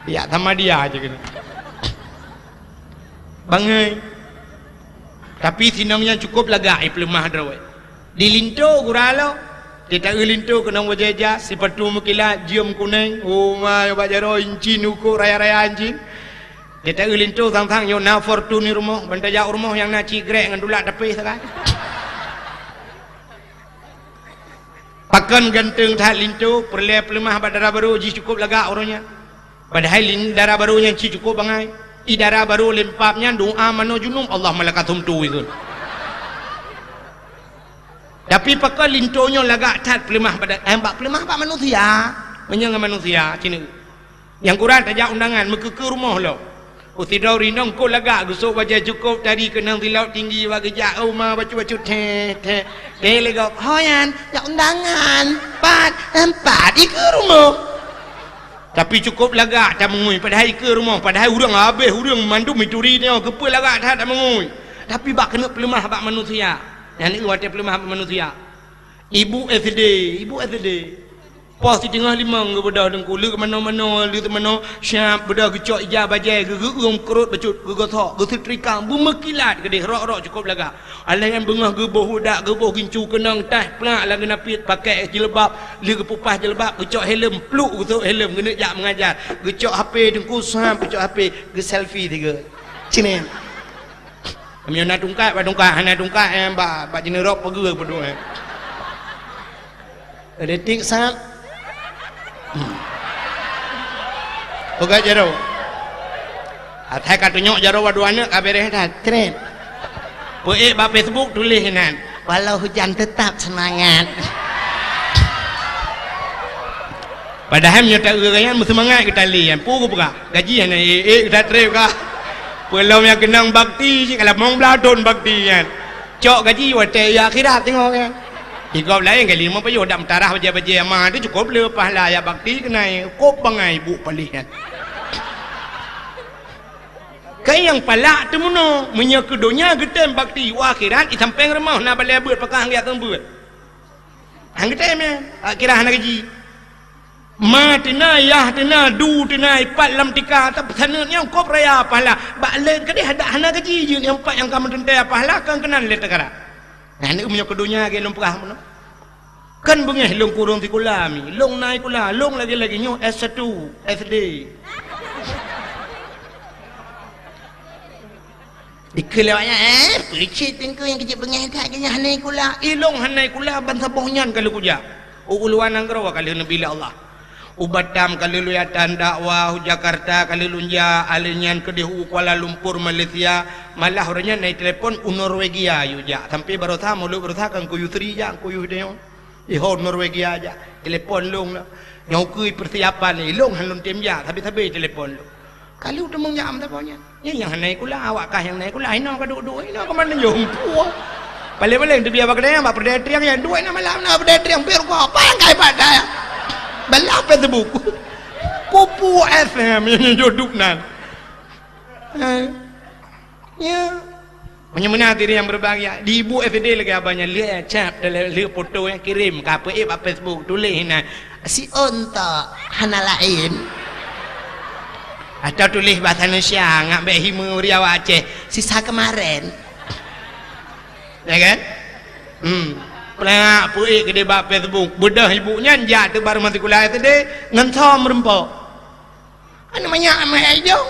Ya, sama dia aja gini. Bangai. Tapi sinong nyan cukup lagak, eh, peuleumah droe. Di linto gura lo. Teuta linto keunong bajèe-jèe, sipatu meukilat, jeuem kunèng, uma bak jaroe incin, uko raya-raya incin. Teuta linto sang-sang nyoe na Fortuner rumoh, ban tajak u rumoh nyang na cigrek ngon tulak tapéh sagai. Pakon ganteng that linto, peureulèe peuleumah bak dara barô jih cukup lagak uroe nyan. Padahai lin-, dara barô nyan cit cukup bangai. I dara barô lempap nyan doa manoe junub, Allahumma laka sumtu ikheun. Tapi pakon linto nyoe lagak that peuleumah bak da-, eh, bak peuleumah bak manusia. Meunyoe ngon manusia, cit. Nyang kurang tajak undangan, meukeukeu rumoh lom. Usidroe rinong kok lagak geusok bajèe cukup tadi keunong silop tinggi bak geujak, oh, ma bacut-bacut, teh, teh, teh legok. Ho nyan, jak undangan. Pat, empat, ikeue rumoh. Tapi cukup lagak tameungui, padahai ikeue rumoh, padahai ureueng habéh, ureueng mandum ituri nyoe, keupeue lagak that tameungui. Tapi bak keuneuk peuleumah bak manusia. Nyan watèe peuleumah bak manusia. Ibu S D, ibu S D. Poh siteungoh limong geubeudôh teungku, leuek manoe-manoe, leuek manoe, siap beudôh geucok ija bajèe, geugeueum keurot bacut, geugosok, geuseutrika, beumeukilat keudéh, rok-rok cukup lagak. Alah nyan beungoh geuboh udak, geuboh gincu keunong, taih plak lam geunapiet, pakai jilbab, lheueh geupeupah jilbab, geucok helm, pluk geusok helm, geuneuk jak mengajar. Geucok H P teungku, sab geucok H P, geuselfie tiga. Cinen. Meunyoe na tungkat, bak tungkat, hana tungkat, eh, bak, bak jeuneurob peugeuh peuduek, eh. Detik sab. Hmm. Peugah jaroe. Asai ka tunyok jaroe dua aneuk ka beres that. Cret. Peuék bak Facebook tuléh inan. Walau hujan tetap semangat. Padahai meunyoe taeu gaya meuseumangat geutalé nyan. Peue geupeugah? Gaji hana ék-ék geutat trép kah. Peulom nyang keunong bakti cit ka lamong blaih thon bakti nyan. Cok gaji watèe i akhirat teungoh nyan. Di gob laén kali meupayoh dak meutarah bajèe-bajèe ama teuh cukôp le pahala jak bakti keunai kôb bangai buet paléh nyan. Keu nyang palak teumeunoe, meunyoe keu donya geutem bakti, u akhirat isampéng rumoh na balèe beuet pakah geujak seumeubeuet. Han geutem nyan, akhirat hana gaji. Ma teuna, yah teuna, du teuna, ipat lam tika, tapi saneut nyang kôb raya pahala. Bak lé keudéh adak hana gaji jeuet nyang pat nyang ka meuteuntèe pahala kon keunan lé teukara. Nah, ni meunyoe keu donya lagèe lôn peugah meunoe. Kan beungèh lôn kureueng sikula mi, lôn na sikula, lôn lagèe-lagèe nyoe S satu, S D. Dikeue lé awak nyan, eh, peucit teungku nyang keujeut beungèh that, keu nyan hana sikula. Ilôn hana sikula ban saboh nyan ka lheueh kujak. U luwa nanggroe ka lheueh neubi lé Allah. U Batam ka lheueh lôn jak tan dakwah, u Jakarta ka lheueh lôn jak, alheueh nyan keudéh u Kuala Lumpur, Malaysia. Malah uroe nyan na telepon u Norwegia yue jak. Sampoe baroesa, mulod baroesa ka Teungku Yusri jak, Teungku Yusri nyoe. Iho Norwegia jak, telepon lôn lah. Nyoe keuh persiapan ilôn han lôn tem jak, sabe-sabe telepon lôn. Ka lheueh teumanyam saboh nyan. Nyan nyang hana sikula, awak kah nyang na sikula, inoe ka duek-duek, inoe ka mandum jong tuwoe. Paléng-paléng teubiet bak keudè, bak peureudèe triang nyan, duek na malam na peureudèe triang, pih rukoh, pakai pada. Bala Facebook. Kupu F M nyan joduk nan. Eh. Ya. Meunyoe meunan hadirin yang berbahagia, di ibu S D lagèe abang nyan, lheueh cap, lheueh foto nyang kirim ka peuék bak Facebook, tuléh inan, "Si ontok hana laén." Atau tuléh bahasa Indonesia, ngat bèk hime uri awak Aceh, "Sisa kemarin." Ya kan? Hmm. Peulak peuék keudéh bak Facebook, beudôh ibu nyan jak teuk bak rumoh sikula S D ngon som meurumpok. Aneuk manyak amai ai jong.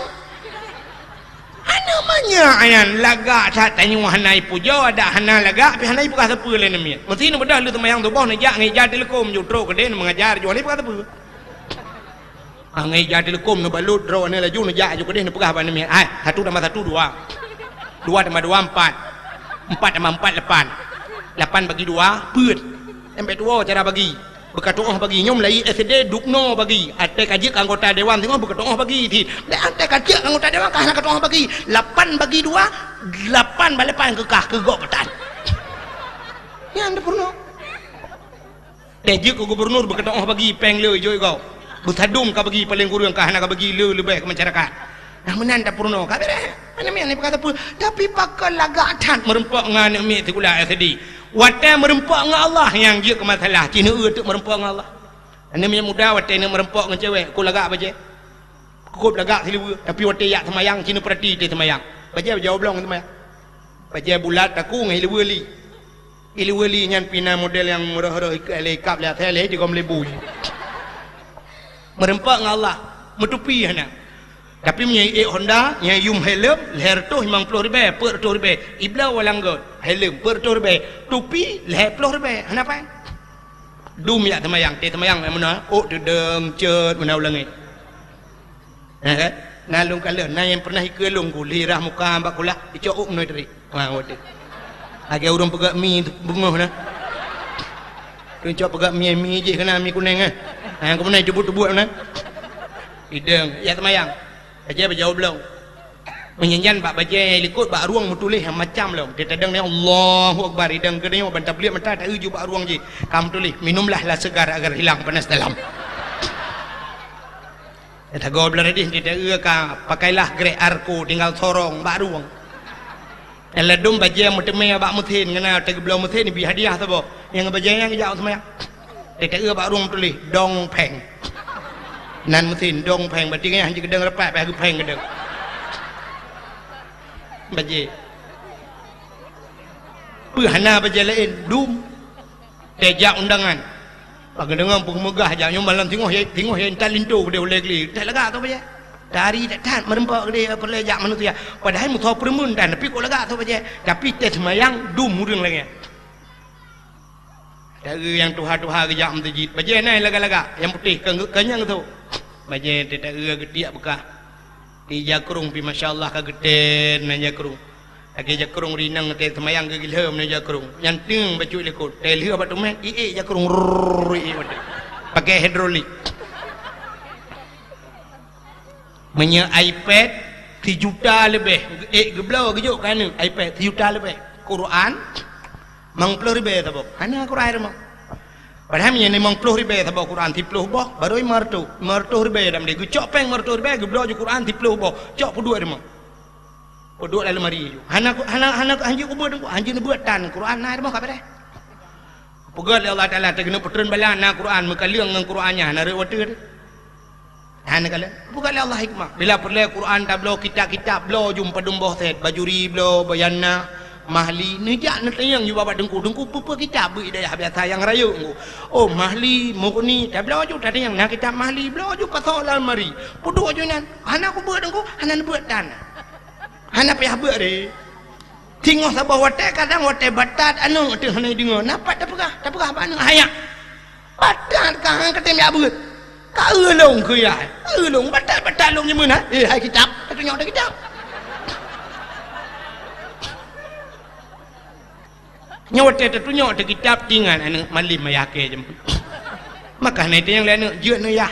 Aneuk manyak nyan lagak that tanyoe hana ipujoe, adak hana lagak, pih hana ipeugah sapeue lé aneuk miet. Meusi neubeudôh lheueh seumayang suboh neujak ngon ija teuleukom, jeuet trok keudéh neumeungajar, jeuet hana ipeugah sapeue. Ah, ngon ija teuleukom neubalot droeneuh laju neujak laju keudéh neupeugah bak aneuk miet, "Hai, satu tambah satu dua. Dua tambah dua empat. Empat tambah empat lapan. Lapan bagi dua, peuet." Sampai tuwoe cara bagi. Beukatu'oh bagi, nyoe mulai S D dubnoe bagi. Até ka jeuet keu anggota dewan singoh beukatu'oh bagi cit. Lé até ka jeuet keu anggota dewan ka hana katu'oh bagi. Lapan bagi dua, lapan bak lapan keu kah, keu gob peutan. Nyan tapeurunoe. Teuh jeuet keu gubunur beukatu'oh bagi péng le jok gob. Beusadum ka bagi paléng kureueng ka hana ka bagi le leubeh keu masyarakat. Nah, meunan tapeurunoe ka beureh. Aneuk miet hana peugah sapeue, tapi pakon lagak that meureumpok ngon aneuk miet sikula S D. Watée meureumpok ngon Allah nyang jeuet keu masalah, ci neueu teuk meureumpok ngon Allah. Aneuk miet muda watée neumeureumpok ngon cewek, kok lagak bajée. Kok lagak siluweue, tapi watée jak seumayang, ci neupeurati teuh seumayang. Bajée bajaweueb lom seumayang. Bajée bulat takue ngon iluweue li. Iluweue li nyan pih na model nyang meurôh-rôh ikab lé asai lé jigom lé bui. Meureumpok ngon Allah, meutupi hana. Tapi meunyoe ék Honda, nyang yum helm lhèe reutôh limong ploh ribèe, peuet reutôh ribèe. Ibloe walang göt, helm peuet reutôh ribèe, tupi lhèe ploh ribèe, hana pai. Dum jak seumayang, teuh seumayang meunoe, ôk teudeueng cot meunoe u langét. Na kan? Na lôn kalon, na nyang pernah ikeue lôn ku, lhirah muka bak kulah, icok ôk meunoe teurik. Ha, watèe. Lagèe ureueng peugöt mi beungoh na. Teuncok peugöt mi, mi jih keunan mi kunèng, eh. Ha, keumudian teubuet-teubuet na. Ideng, jak seumayang. Bajèe bajaweueb lom. Meunyan bak bajèe likot bak rueng meutuléh macam lom. Teuh tadeng ni Allahu Akbar, ideng keunoe ban tabliek mata taeu ju bak rueng jih. Ka meutuléh, "Minumlah lah segar agar hilang panas dalam." Nyang tagoe blah dih, teuh taeu ka, "Pakailah grek Arko, tinggal sorong bak rueng." Nyang ladôm bajèe meuteumé bak meusén, ngon na teuh geubloe meusén, ibi hadiah saboh. Nyang bajèe nyan geujak seumayang. Teuh taeu bak rueng tuléh, "Dong Pheng." Nan meusén, "Dong Pheng", berarti nyan hanjeuet geudong rapat, payah geupheng geudong. Bajèe. Peue hana bajèe laén, dum. Teuh jak undangan. Bak geudeungoe peue meugah jak nyoe malam singoh ya, singoh ya intat linto keudéh ulèe geulie. Teuh lagak tho bajèe. Tari that-that meureumpok keudéh peureulèe jak manusia. Padahai musoh peureumeun tan, tapi kok lagak tho bajèe. Tapi teuh seumayang dum ureueng lagèe. Taeu nyang tuha-tuha geujak meuseujid. Bajèe na lagak-lagak, nyang putéh keu, keu nyang tho. Bajèe teuh taeu geutiek beukah. Di jakrong pih masya Allah ka geutén na jakrong. Lagèe jakrong rineng teuh seumayang geugilheuem na jakrong. Nyan teueng bacut likot. Teuh lheueh bak teumèt, iék jakrong, rrrr, iék bacut. Pakai hidrolik. Meunyoe iPad sijuta leubeh, ék geubloe geujok keu aneuk, iPad sijuta leubeh. Quran, limong ploh ribèe saboh. Hana Quran rumoh. Padahai meunyoe limong ploh ribèe saboh Quran, siplôh boh, barô limong reutôh. Limong reutôh ribèe lam deh. Geucok péng limong reutôh ribèe, geubloe ju Quran siplôh boh. Cok peuduek rumoh. Peuduek lam lemari ju. Hana, hana, hana, hanjeuet kubeuet, hanjeuet neubeuet tan. Quran na rumoh ka beureh. Peugah lé Allah Taala, teuh keuneuk peutreun bala na Quran, meukaleueng ngon Quran nyan, hana rhot watèe teuh. Hana kalon. Peugah lé Allah hikmah. Bila peureulèe Quran tabloe kitab-kitab, bloe ju padum boh sét, Bajuri bloe, Bayanah, Mahli, neujak neutanyong ju bak teungku. Teungku peue-peue kitab beuet di dayah biasa nyang rayeuk teungku. Oh, Mahli, Mughni, tabloe ju tatanyong na kitab Mahli, bloe ju pasoe lam lemari. Peuduek ju nyan. Hana kubeuet teungku, hana neubeuet tan. Hana payah beuet deh. Singoh saboh watèe, kadang watèe batat aneuk teuh hana jideungoe. Na pat tapeugah, tapeugah bak aneuk, "Hai nyak, batat ka han katem jak beuet. Ka eu lôn keu yah, eu lôn batat-batat lôn nyeumeunan. Eh, hai kitab, tatunyok teuh kitab." Nyoe watèe tatunyok teuh kitab, tingat aneuk malem ayah kèe jeuem. Maka hana tanyong lé aneuk, "Jeuet neuh yah?"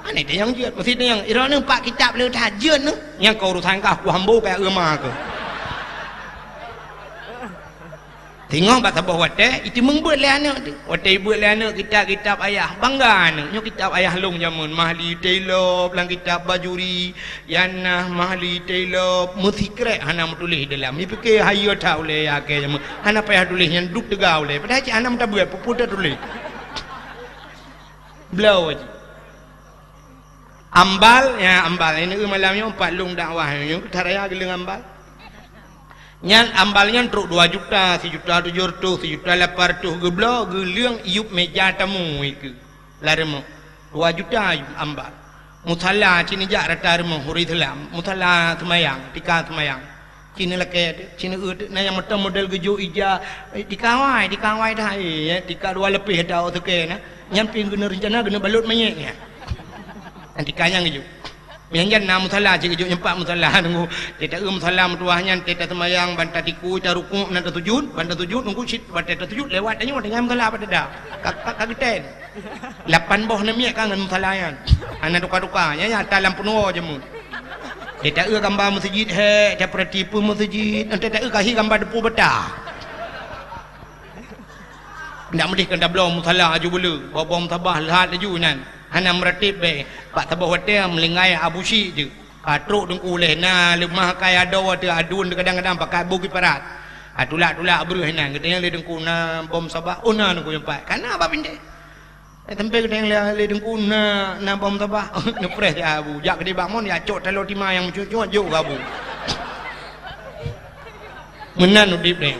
Hana tanyong jeuet, meusti tanyong, "Droeneuh pat kitab le that, jeuet neuh?" Nyang keu urusan kah, ku hambo keu eu ma keuh. Singoh bak saboh watèe, iteumeung beuet lé aneuk teuh. Watèe ibeuet lé aneuk kitab-kitab ayah, bangga aneuk, "Nyoe kitab ayah lôn jameun, Mahli Tailop, lam kitab Bajuri, Yanah, Mahli Tailop, meusikrek hana meutuléh dalam." Ipike hayeue that ulèe ayah kèe jameun. Hana payah tuléh nyan, duek teuga ulèe. Padahai cit hana meutabeuet, peue-peue tatuléh. Bloe cit. Ambal, ya, ambal. Ini malam nyoe pat lôn dakwah nyoe, that raya geuleueng ambal. Nyan ambal nyan trok dua juta, sijuta tujoh reutôh, sijuta lapan reutôh geubloe, geuleueng iyup meja tamu ikeue. Lam rumoh. Dua juta iyup ambal. Musala cit neujak rata rumoh ureueng Islam. Musala seumayang, tika seumayang. Cit neulakèe teuh, cit neueu teuh, na nyang mantong model geujok ija, eh, tika awai, tika awai dah, eh, tika dua leupeh ata ôk seukèe na. Nyan pih geuneuk reuncana geuneuk balot manyét nyan. Nyan tika nyang geujok. Nyan jan na musala, cit geujok nyang pat musala nunggu. Teuta eu musala meutuwah nyan, teuta seumayang, ban tatiku, tarukuk, na tasujud, ban tasujud, nunggu cit, ban teuta sujud, lewat tanyoe, tinggai musala pat teuta. Ka, ka, ka geuten. Lapan boh namiet ka ngon musala nyan. Hana tuka-tuka, nyan, nyan, ata lam peunuwoe jameun. Teuta eu gamba meuseujid, he, teuta peurati peue meuseujid, teuta eu kahi gamba deupue bata. Ndak meudeh keu tabloe musala aju bule, boh-boh musabah leuhat laju nyan. Hana meuratéb bèe, bak saboh watèe meulinggai Abu Syik jeuet. Ka trok teungku lé na leumah kai adoe teuh aduen teuh kadang-kadang pakat boh kiparat. Ha, tulak-tulak breuh inan, geutanyong lé teungku na boh musabah, oh na teungku nyoe pat. Ka na bak pintèe. Eh, sampai geutanyong lé, lé teungku na, na boh musabah. Neupreh jak Abu, jak keudéh bak mon, jak cok taloe tima nyang meucuet-cuet, jok keu Abu. Meunan udép nyoe.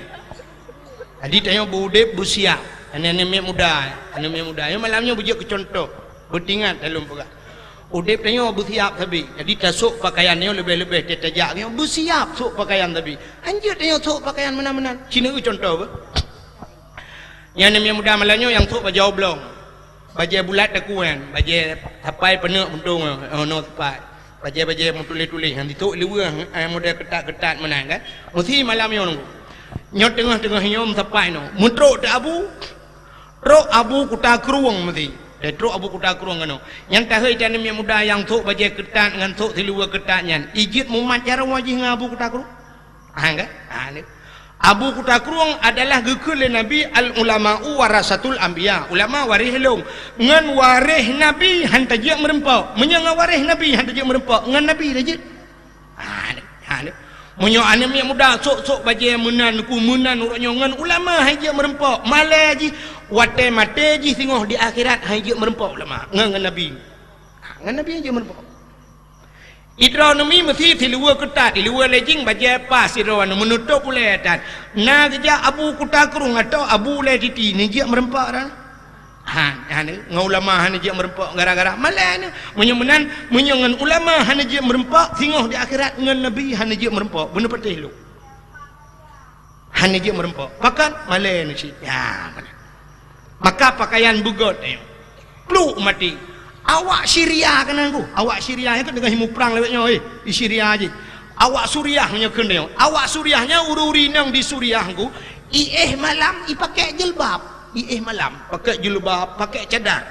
Jadi tanyoe beu-udép beusiap. Aneuk-aneuk miet muda, aneuk miet muda. Nyoe malam nyoe beujeuet keu cuntoh, beuteuingat lôn peugah. Udép tanyoe beusiap sabe. Jadi tasôk pakaian nyoe leubeh-leubeh teuh tajak nyoe beusiap sôk pakaian sabe. Hanjeuet tanyoe sôk pakaian meunan-meunan. Ci neueu cuntoh beuh. Nyan aneuk miet muda malam nyoe nyang sôk bajèe oblong. Bajèe bulat takue nyan, bajèe sapai peuneuk muntong, oh, nyoe sapai. Bajèe-bajèe meutuléh-tuléh, nyang jisôk i luweue, eh, model keutat-keutat meunan kan. Meusi malam nyoe nunggu. Nyoe teungoh-teungoh nyoe meusapat nyoe. Meutrok teuk Abu. Trok Abu Kuta Krueng meusi. Eh, trok Abu Kuta Krueng keunoe. Nyan tahôi aneuk miet muda nyang sôk bajèe keutat ngon sôk siluweue keutat nyan. Ijeuet mumat jaroe jih ngon Abu Kuta Krueng. Ha, kan? Ha, ni. Abu Kuta Krueng adalah geukheun lé Nabi, "Al ulama'u warasatul anbiya." Ulama waréh lôn. Ngon waréh Nabi han tajeuet meureumpok. Meunyoe ngon waréh Nabi han tajeuet meureumpok, ngon Nabi tajeuet. Ha, ni. Ha, ni. Meunyoe aneuk miet muda sôk-sôk bajèe meunan, ku meunan uroe nyoe ngon ulama han jeuet meureumpok. Malèe jih, watèe maté jih singoh di akhirat han jeuet meureumpok ulama. Ngon, ngon Nabi. Ha, ngon Nabi han jeuet meureumpok. Idroe neumi meusi siluweue keutat, siluweue lejing bajèe pas sidroe nyoe meunutôp ulèe tan. Na geujak Abu Kuta Krueng atau Abu Ulèe Titi, neujeuet meureumpok ran? Han, han, ngon ulama hana jeuet meureumpok gara-gara malèe nyoe. Meunyoe meunan, meunyoe ngon ulama hana jeuet meureumpok, singoh di akhirat ngon Nabi hana jeuet meureumpok. Beuneupatéh lôn. Hana jeuet meureumpok. Pakon? Malèe nyoe cit. Ya, meunan. Maka pakaian beugöt nyoe. Pluk maté. Awak Syria keunan ku. Awak Syria nyoe ka teungoh jimuprang lawét nyoe, eh, di Syria jih. Awak Suriah nyoe kheun nyoe. Awak Suriah nyoe ureueng-ureueng inong di Suriah ku, iéh malam ipakèk jilbab. Iéh malam pakèk jilbab, pakèk cadar.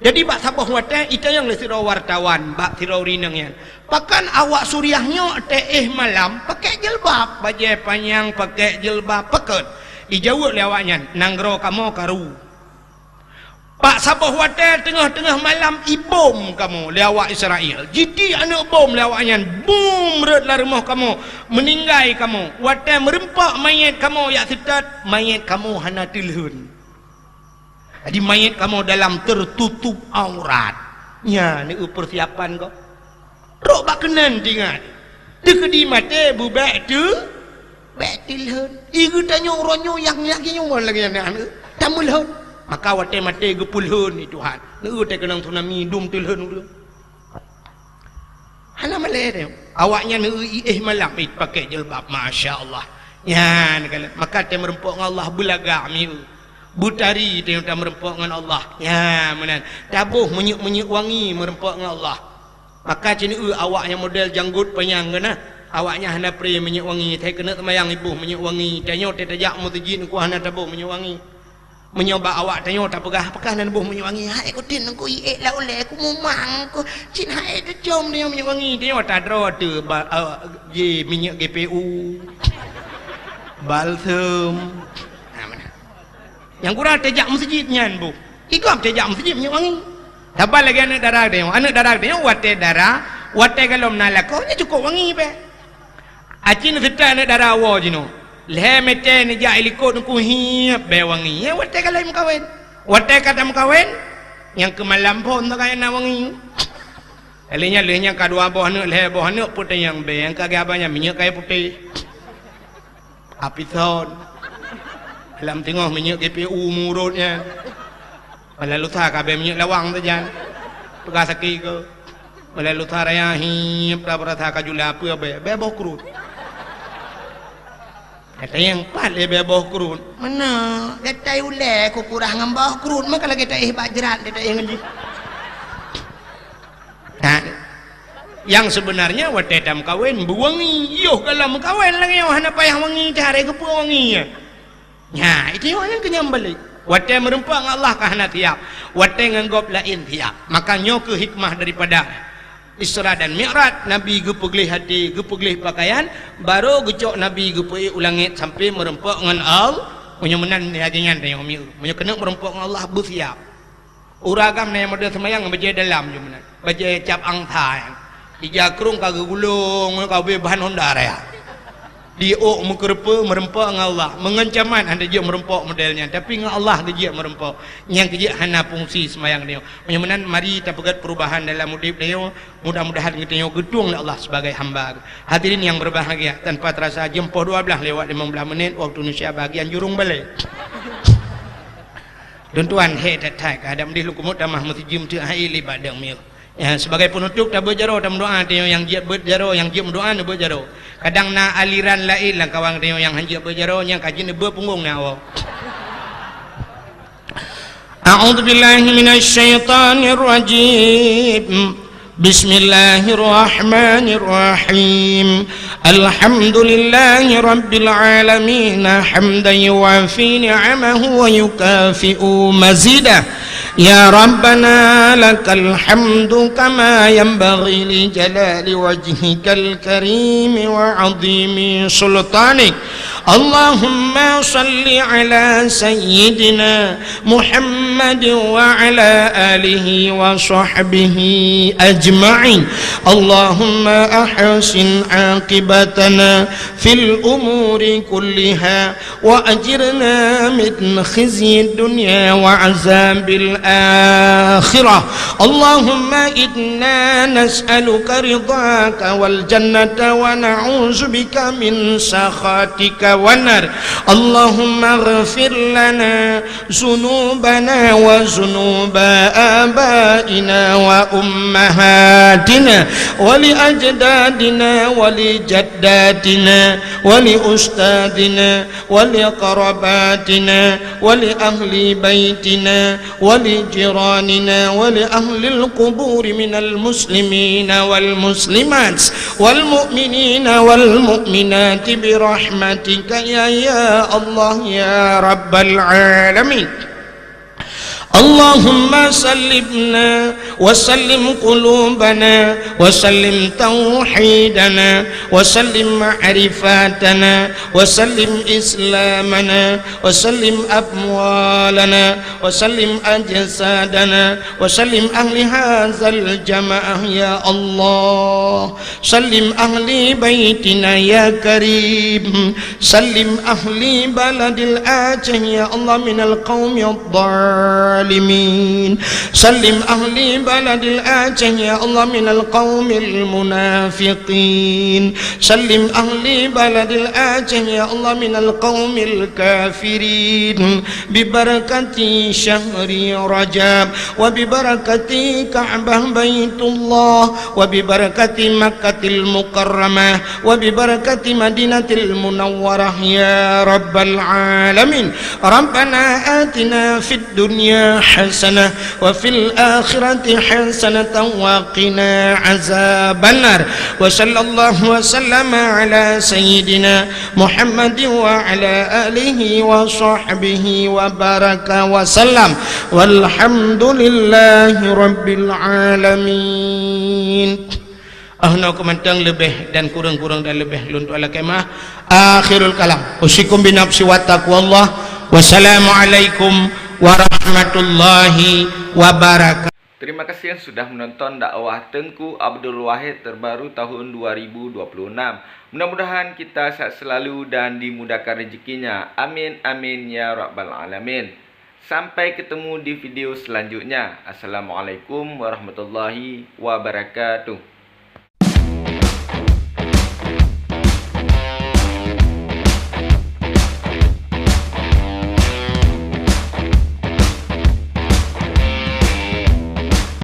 Jadi bak saboh watèe itanyong lé sidroe wartawan bak sidroe ureueng inong nyan, "Pakon awak Suriah nyoe teuéh malam pakèk jilbab, bajèe panyang pakèk jilbab, pakon?" Ijaweueb lé awaknyan, "Nanggroe kamoe karu. Bak saboh watèe teungoh-teungoh malam ibom kamoe lé awak Israel. Jitiek aneuk bom lé awaknyan, bum rhot lam rumoh kamoe, meuninggai kamoe. Watèe meureumpok manyét kamoe jak seutôt, manyét kamoe hana teulhon." Jadi manyét kamoe dalam tertutup aurat. Nyan neueu persiapan gob. Trok bak keunan teuingat. Teukeudi maté beubèk teu, bèk teulhon. I geutanyoe uroe nyoe nyang lagèe nyoe lagèe nyan, tameulhon. Maka watèe maté geupeulhon lé Tuhan. Neueu teukeunong tsunami dum teulhon ureueng. Hana malèe teuh. Awaknyan neueu iéh malam, eh, pakèk jilbab, masya Allah. Nyan kan, maka teumeureumpok ngon Allah beulagak mieu. Beutari teuh tameureumpok ngon Allah. Nyan meunan. Taboh minyeuk-minyeuk wangi meureumpok ngon Allah. Maka ci neueu awak nyang model janggot panyang keunan. Awaknyan hana pré minyeuk wangi, teuh keuneuk seumayang iboh minyeuk wangi. Tanyoe teuh tajak meuseujid ngon hana taboh minyeuk wangi. Meunyoe bak awak tanyoe tapeugah, "Apakah na neuboh minyeuk wangi?" "Hai, kutén ngon ku iék lam ulèe, kumumang ku." Cit hai teucom tanyoe minyeuk wangi, tanyoe tadroe teuh ba-, eh, ji minyeuk G P U, balsem. Nah, meunan. Nyang gura tajak meuseujid nyan boh. Igob tajak meuseujid minyeuk wangi. Saban lagèe aneuk dara tanyoe. Aneuk dara tanyoe watèe dara, watèe gohlom na lakoe, nyan cukôp wangi bèe. Aci neuseutôt aneuk dara woe jinoe. Lhèe mètè neujak i likôt ngon ku hiep bèe wangi. Nyan watèe ka lheueh meukawen. Watèe ka tameukawen, nyang keu malam phôn takai na wangi. Lheueh nyan, lheueh nyan ka dua boh aneuk, lhèe boh aneuk, peue tanyong bèe nyang ka geuhaba nyan minyeuk kayèe putéh. Apison. Lam teungoh minyeuk G P U murot nyan. Malam lusa ka bèe minyeuk lawang sajan. Peugah sakét keu. Malam lusa raya hiep dah beurasa ka jula peue bèe, bèe boh kruet. Gata nyang pat lé bèe boh kruet. Meunan, gata ulèe kukurah ngon boh kruet, meuka lagèe taéh bak jrat, taéh ngon jih. Nah. Nyang seubeunarnya watée tameukawen beuwangi, yoh galom meukawen lagée nyoe hana payah wangi, teuharé geupeu wangi nyan. Nya, itu nyoe nyang keunyang balek. Watée meureumpok ngon Allah ka hana siap, watée ngon gob laén siap. Maka nyoe keuh hikmah daripada Isra dan Mi'raj, Nabi geupeugleh até, geupeugleh pakaian, barô geucok Nabi geupeuék u langét sampai meureumpok ngon Allah. Meunyoe meunan lagée nyan tanyoe mieu. Meunyoe keuneuk meureumpok ngon Allah, beusiap. Ureueng agam na nyang model seumayang bajée dalam jih meunan. Bajée cap angsa nyan. Ija krong ka geugulong, ka ubé bahan honda raya. Di ôk meukeureupeue meureumpok ngon Allah. Meungon camat hana jeuet meureumpok model nyan, tapi ngon Allah geujeuet meureumpok. Nyang keujeuet hana fungsi seumayang tanyoe. Meunyoe meunan, mari tapeugét perubahan dalam udeb tanyoe. Mudah-mudahan geutanyoe geutueng lé Allah sibagai hamba. Hadirin nyang berbahagia, tanpa terasa jeuem poh dua blaih lewat limong blaih menit waktu Indonesia bahagian jurong balée. Lôn tuan hék that-that, ka hadab dih lôn keumot tamah meusijeum teuk hai li bak deueng miyueb. Ya, sebagai penutup, tabeuet jaroe tameudoa, tanyoe nyang jeuet beuet jaroe, nyang jeuet meudoa neubeuet jaroe. Kadang na aliran laén lam kawan tanyoe nyang han jeuet beuet jaroe, nyang ka jeuet neubeuet punggong na awak. أعوذ بالله من الشيطان الرجيم. بسم الله الرحمن الرحيم. الحمد لله رب العالمين، حمدا يوافي نعمه ويكافئ مزيده. يا ربنا لك الحمد كما ينبغي لجلال وجهك الكريم وعظيم سلطانك. اللهم صل على سيدنا محمد وعلى آله وصحبه أجمعين. اللهم أحسن عاقبتنا في الأمور كلها وأجرنا من خزي الدنيا وعذاب الآخرة. اللهم إنا نسألك رضاك والجنة ونعوذ بك من سخطك والنار. اللهم اغفر لنا ذنوبنا وذنوب آبائنا وأمهاتنا ولأجدادنا ولجداتنا ولأستاذنا ولقرباتنا ولأهل بيتنا ولجيراننا ولأهل القبور من المسلمين والمسلمات والمؤمنين والمؤمنات برحمتك يا، يا الله يا رب العالمين. اللهم سلمنا وسلم قلوبنا وسلم توحيدنا وسلم معرفتنا وسلم إسلامنا وسلم أموالنا وسلم أجسادنا وسلم أهل هذا الجماعة يا الله. سلم أهل بيتنا يا كريم. سلم أهل بلد الآجه يا الله من القوم الظالمين. سلم أهل بلد الآجه يا الله من القوم المنافقين. سلم أهل بلد الآجه يا الله من القوم الكافرين. ببركة شهر رجب وببركة كعبة بيت الله وببركة مكة المكرمة وببركة مدينة المنورة يا رب العالمين. ربنا آتنا في الدنيا حسنة وفي الآخرة حسنة وقنا عذاب النار. وصلى الله وسلم على سيدنا محمد وعلى آله وصحبه وبارك وسلم. والحمد لله رب العالمين. Ah, nyoe keuh mantong, leubeh dan kureueng-kureueng dan leubeh lôn tuan lakée meu'ah. Akhirul kalam. Usikum binafsi wa taqwallah. Wassalamualaikum warahmatullahi wabarakatuh. Terima kasih yang sudah menonton dakwah Teungku Abdul Wahid terbaru tahun dua ribu dua puluh enam. Mudah-mudahan kita sehat selalu dan dimudahkan rezekinya. Amin, amin, ya rabbal alamin. Sampai ketemu di video selanjutnya. Assalamualaikum warahmatullahi wabarakatuh.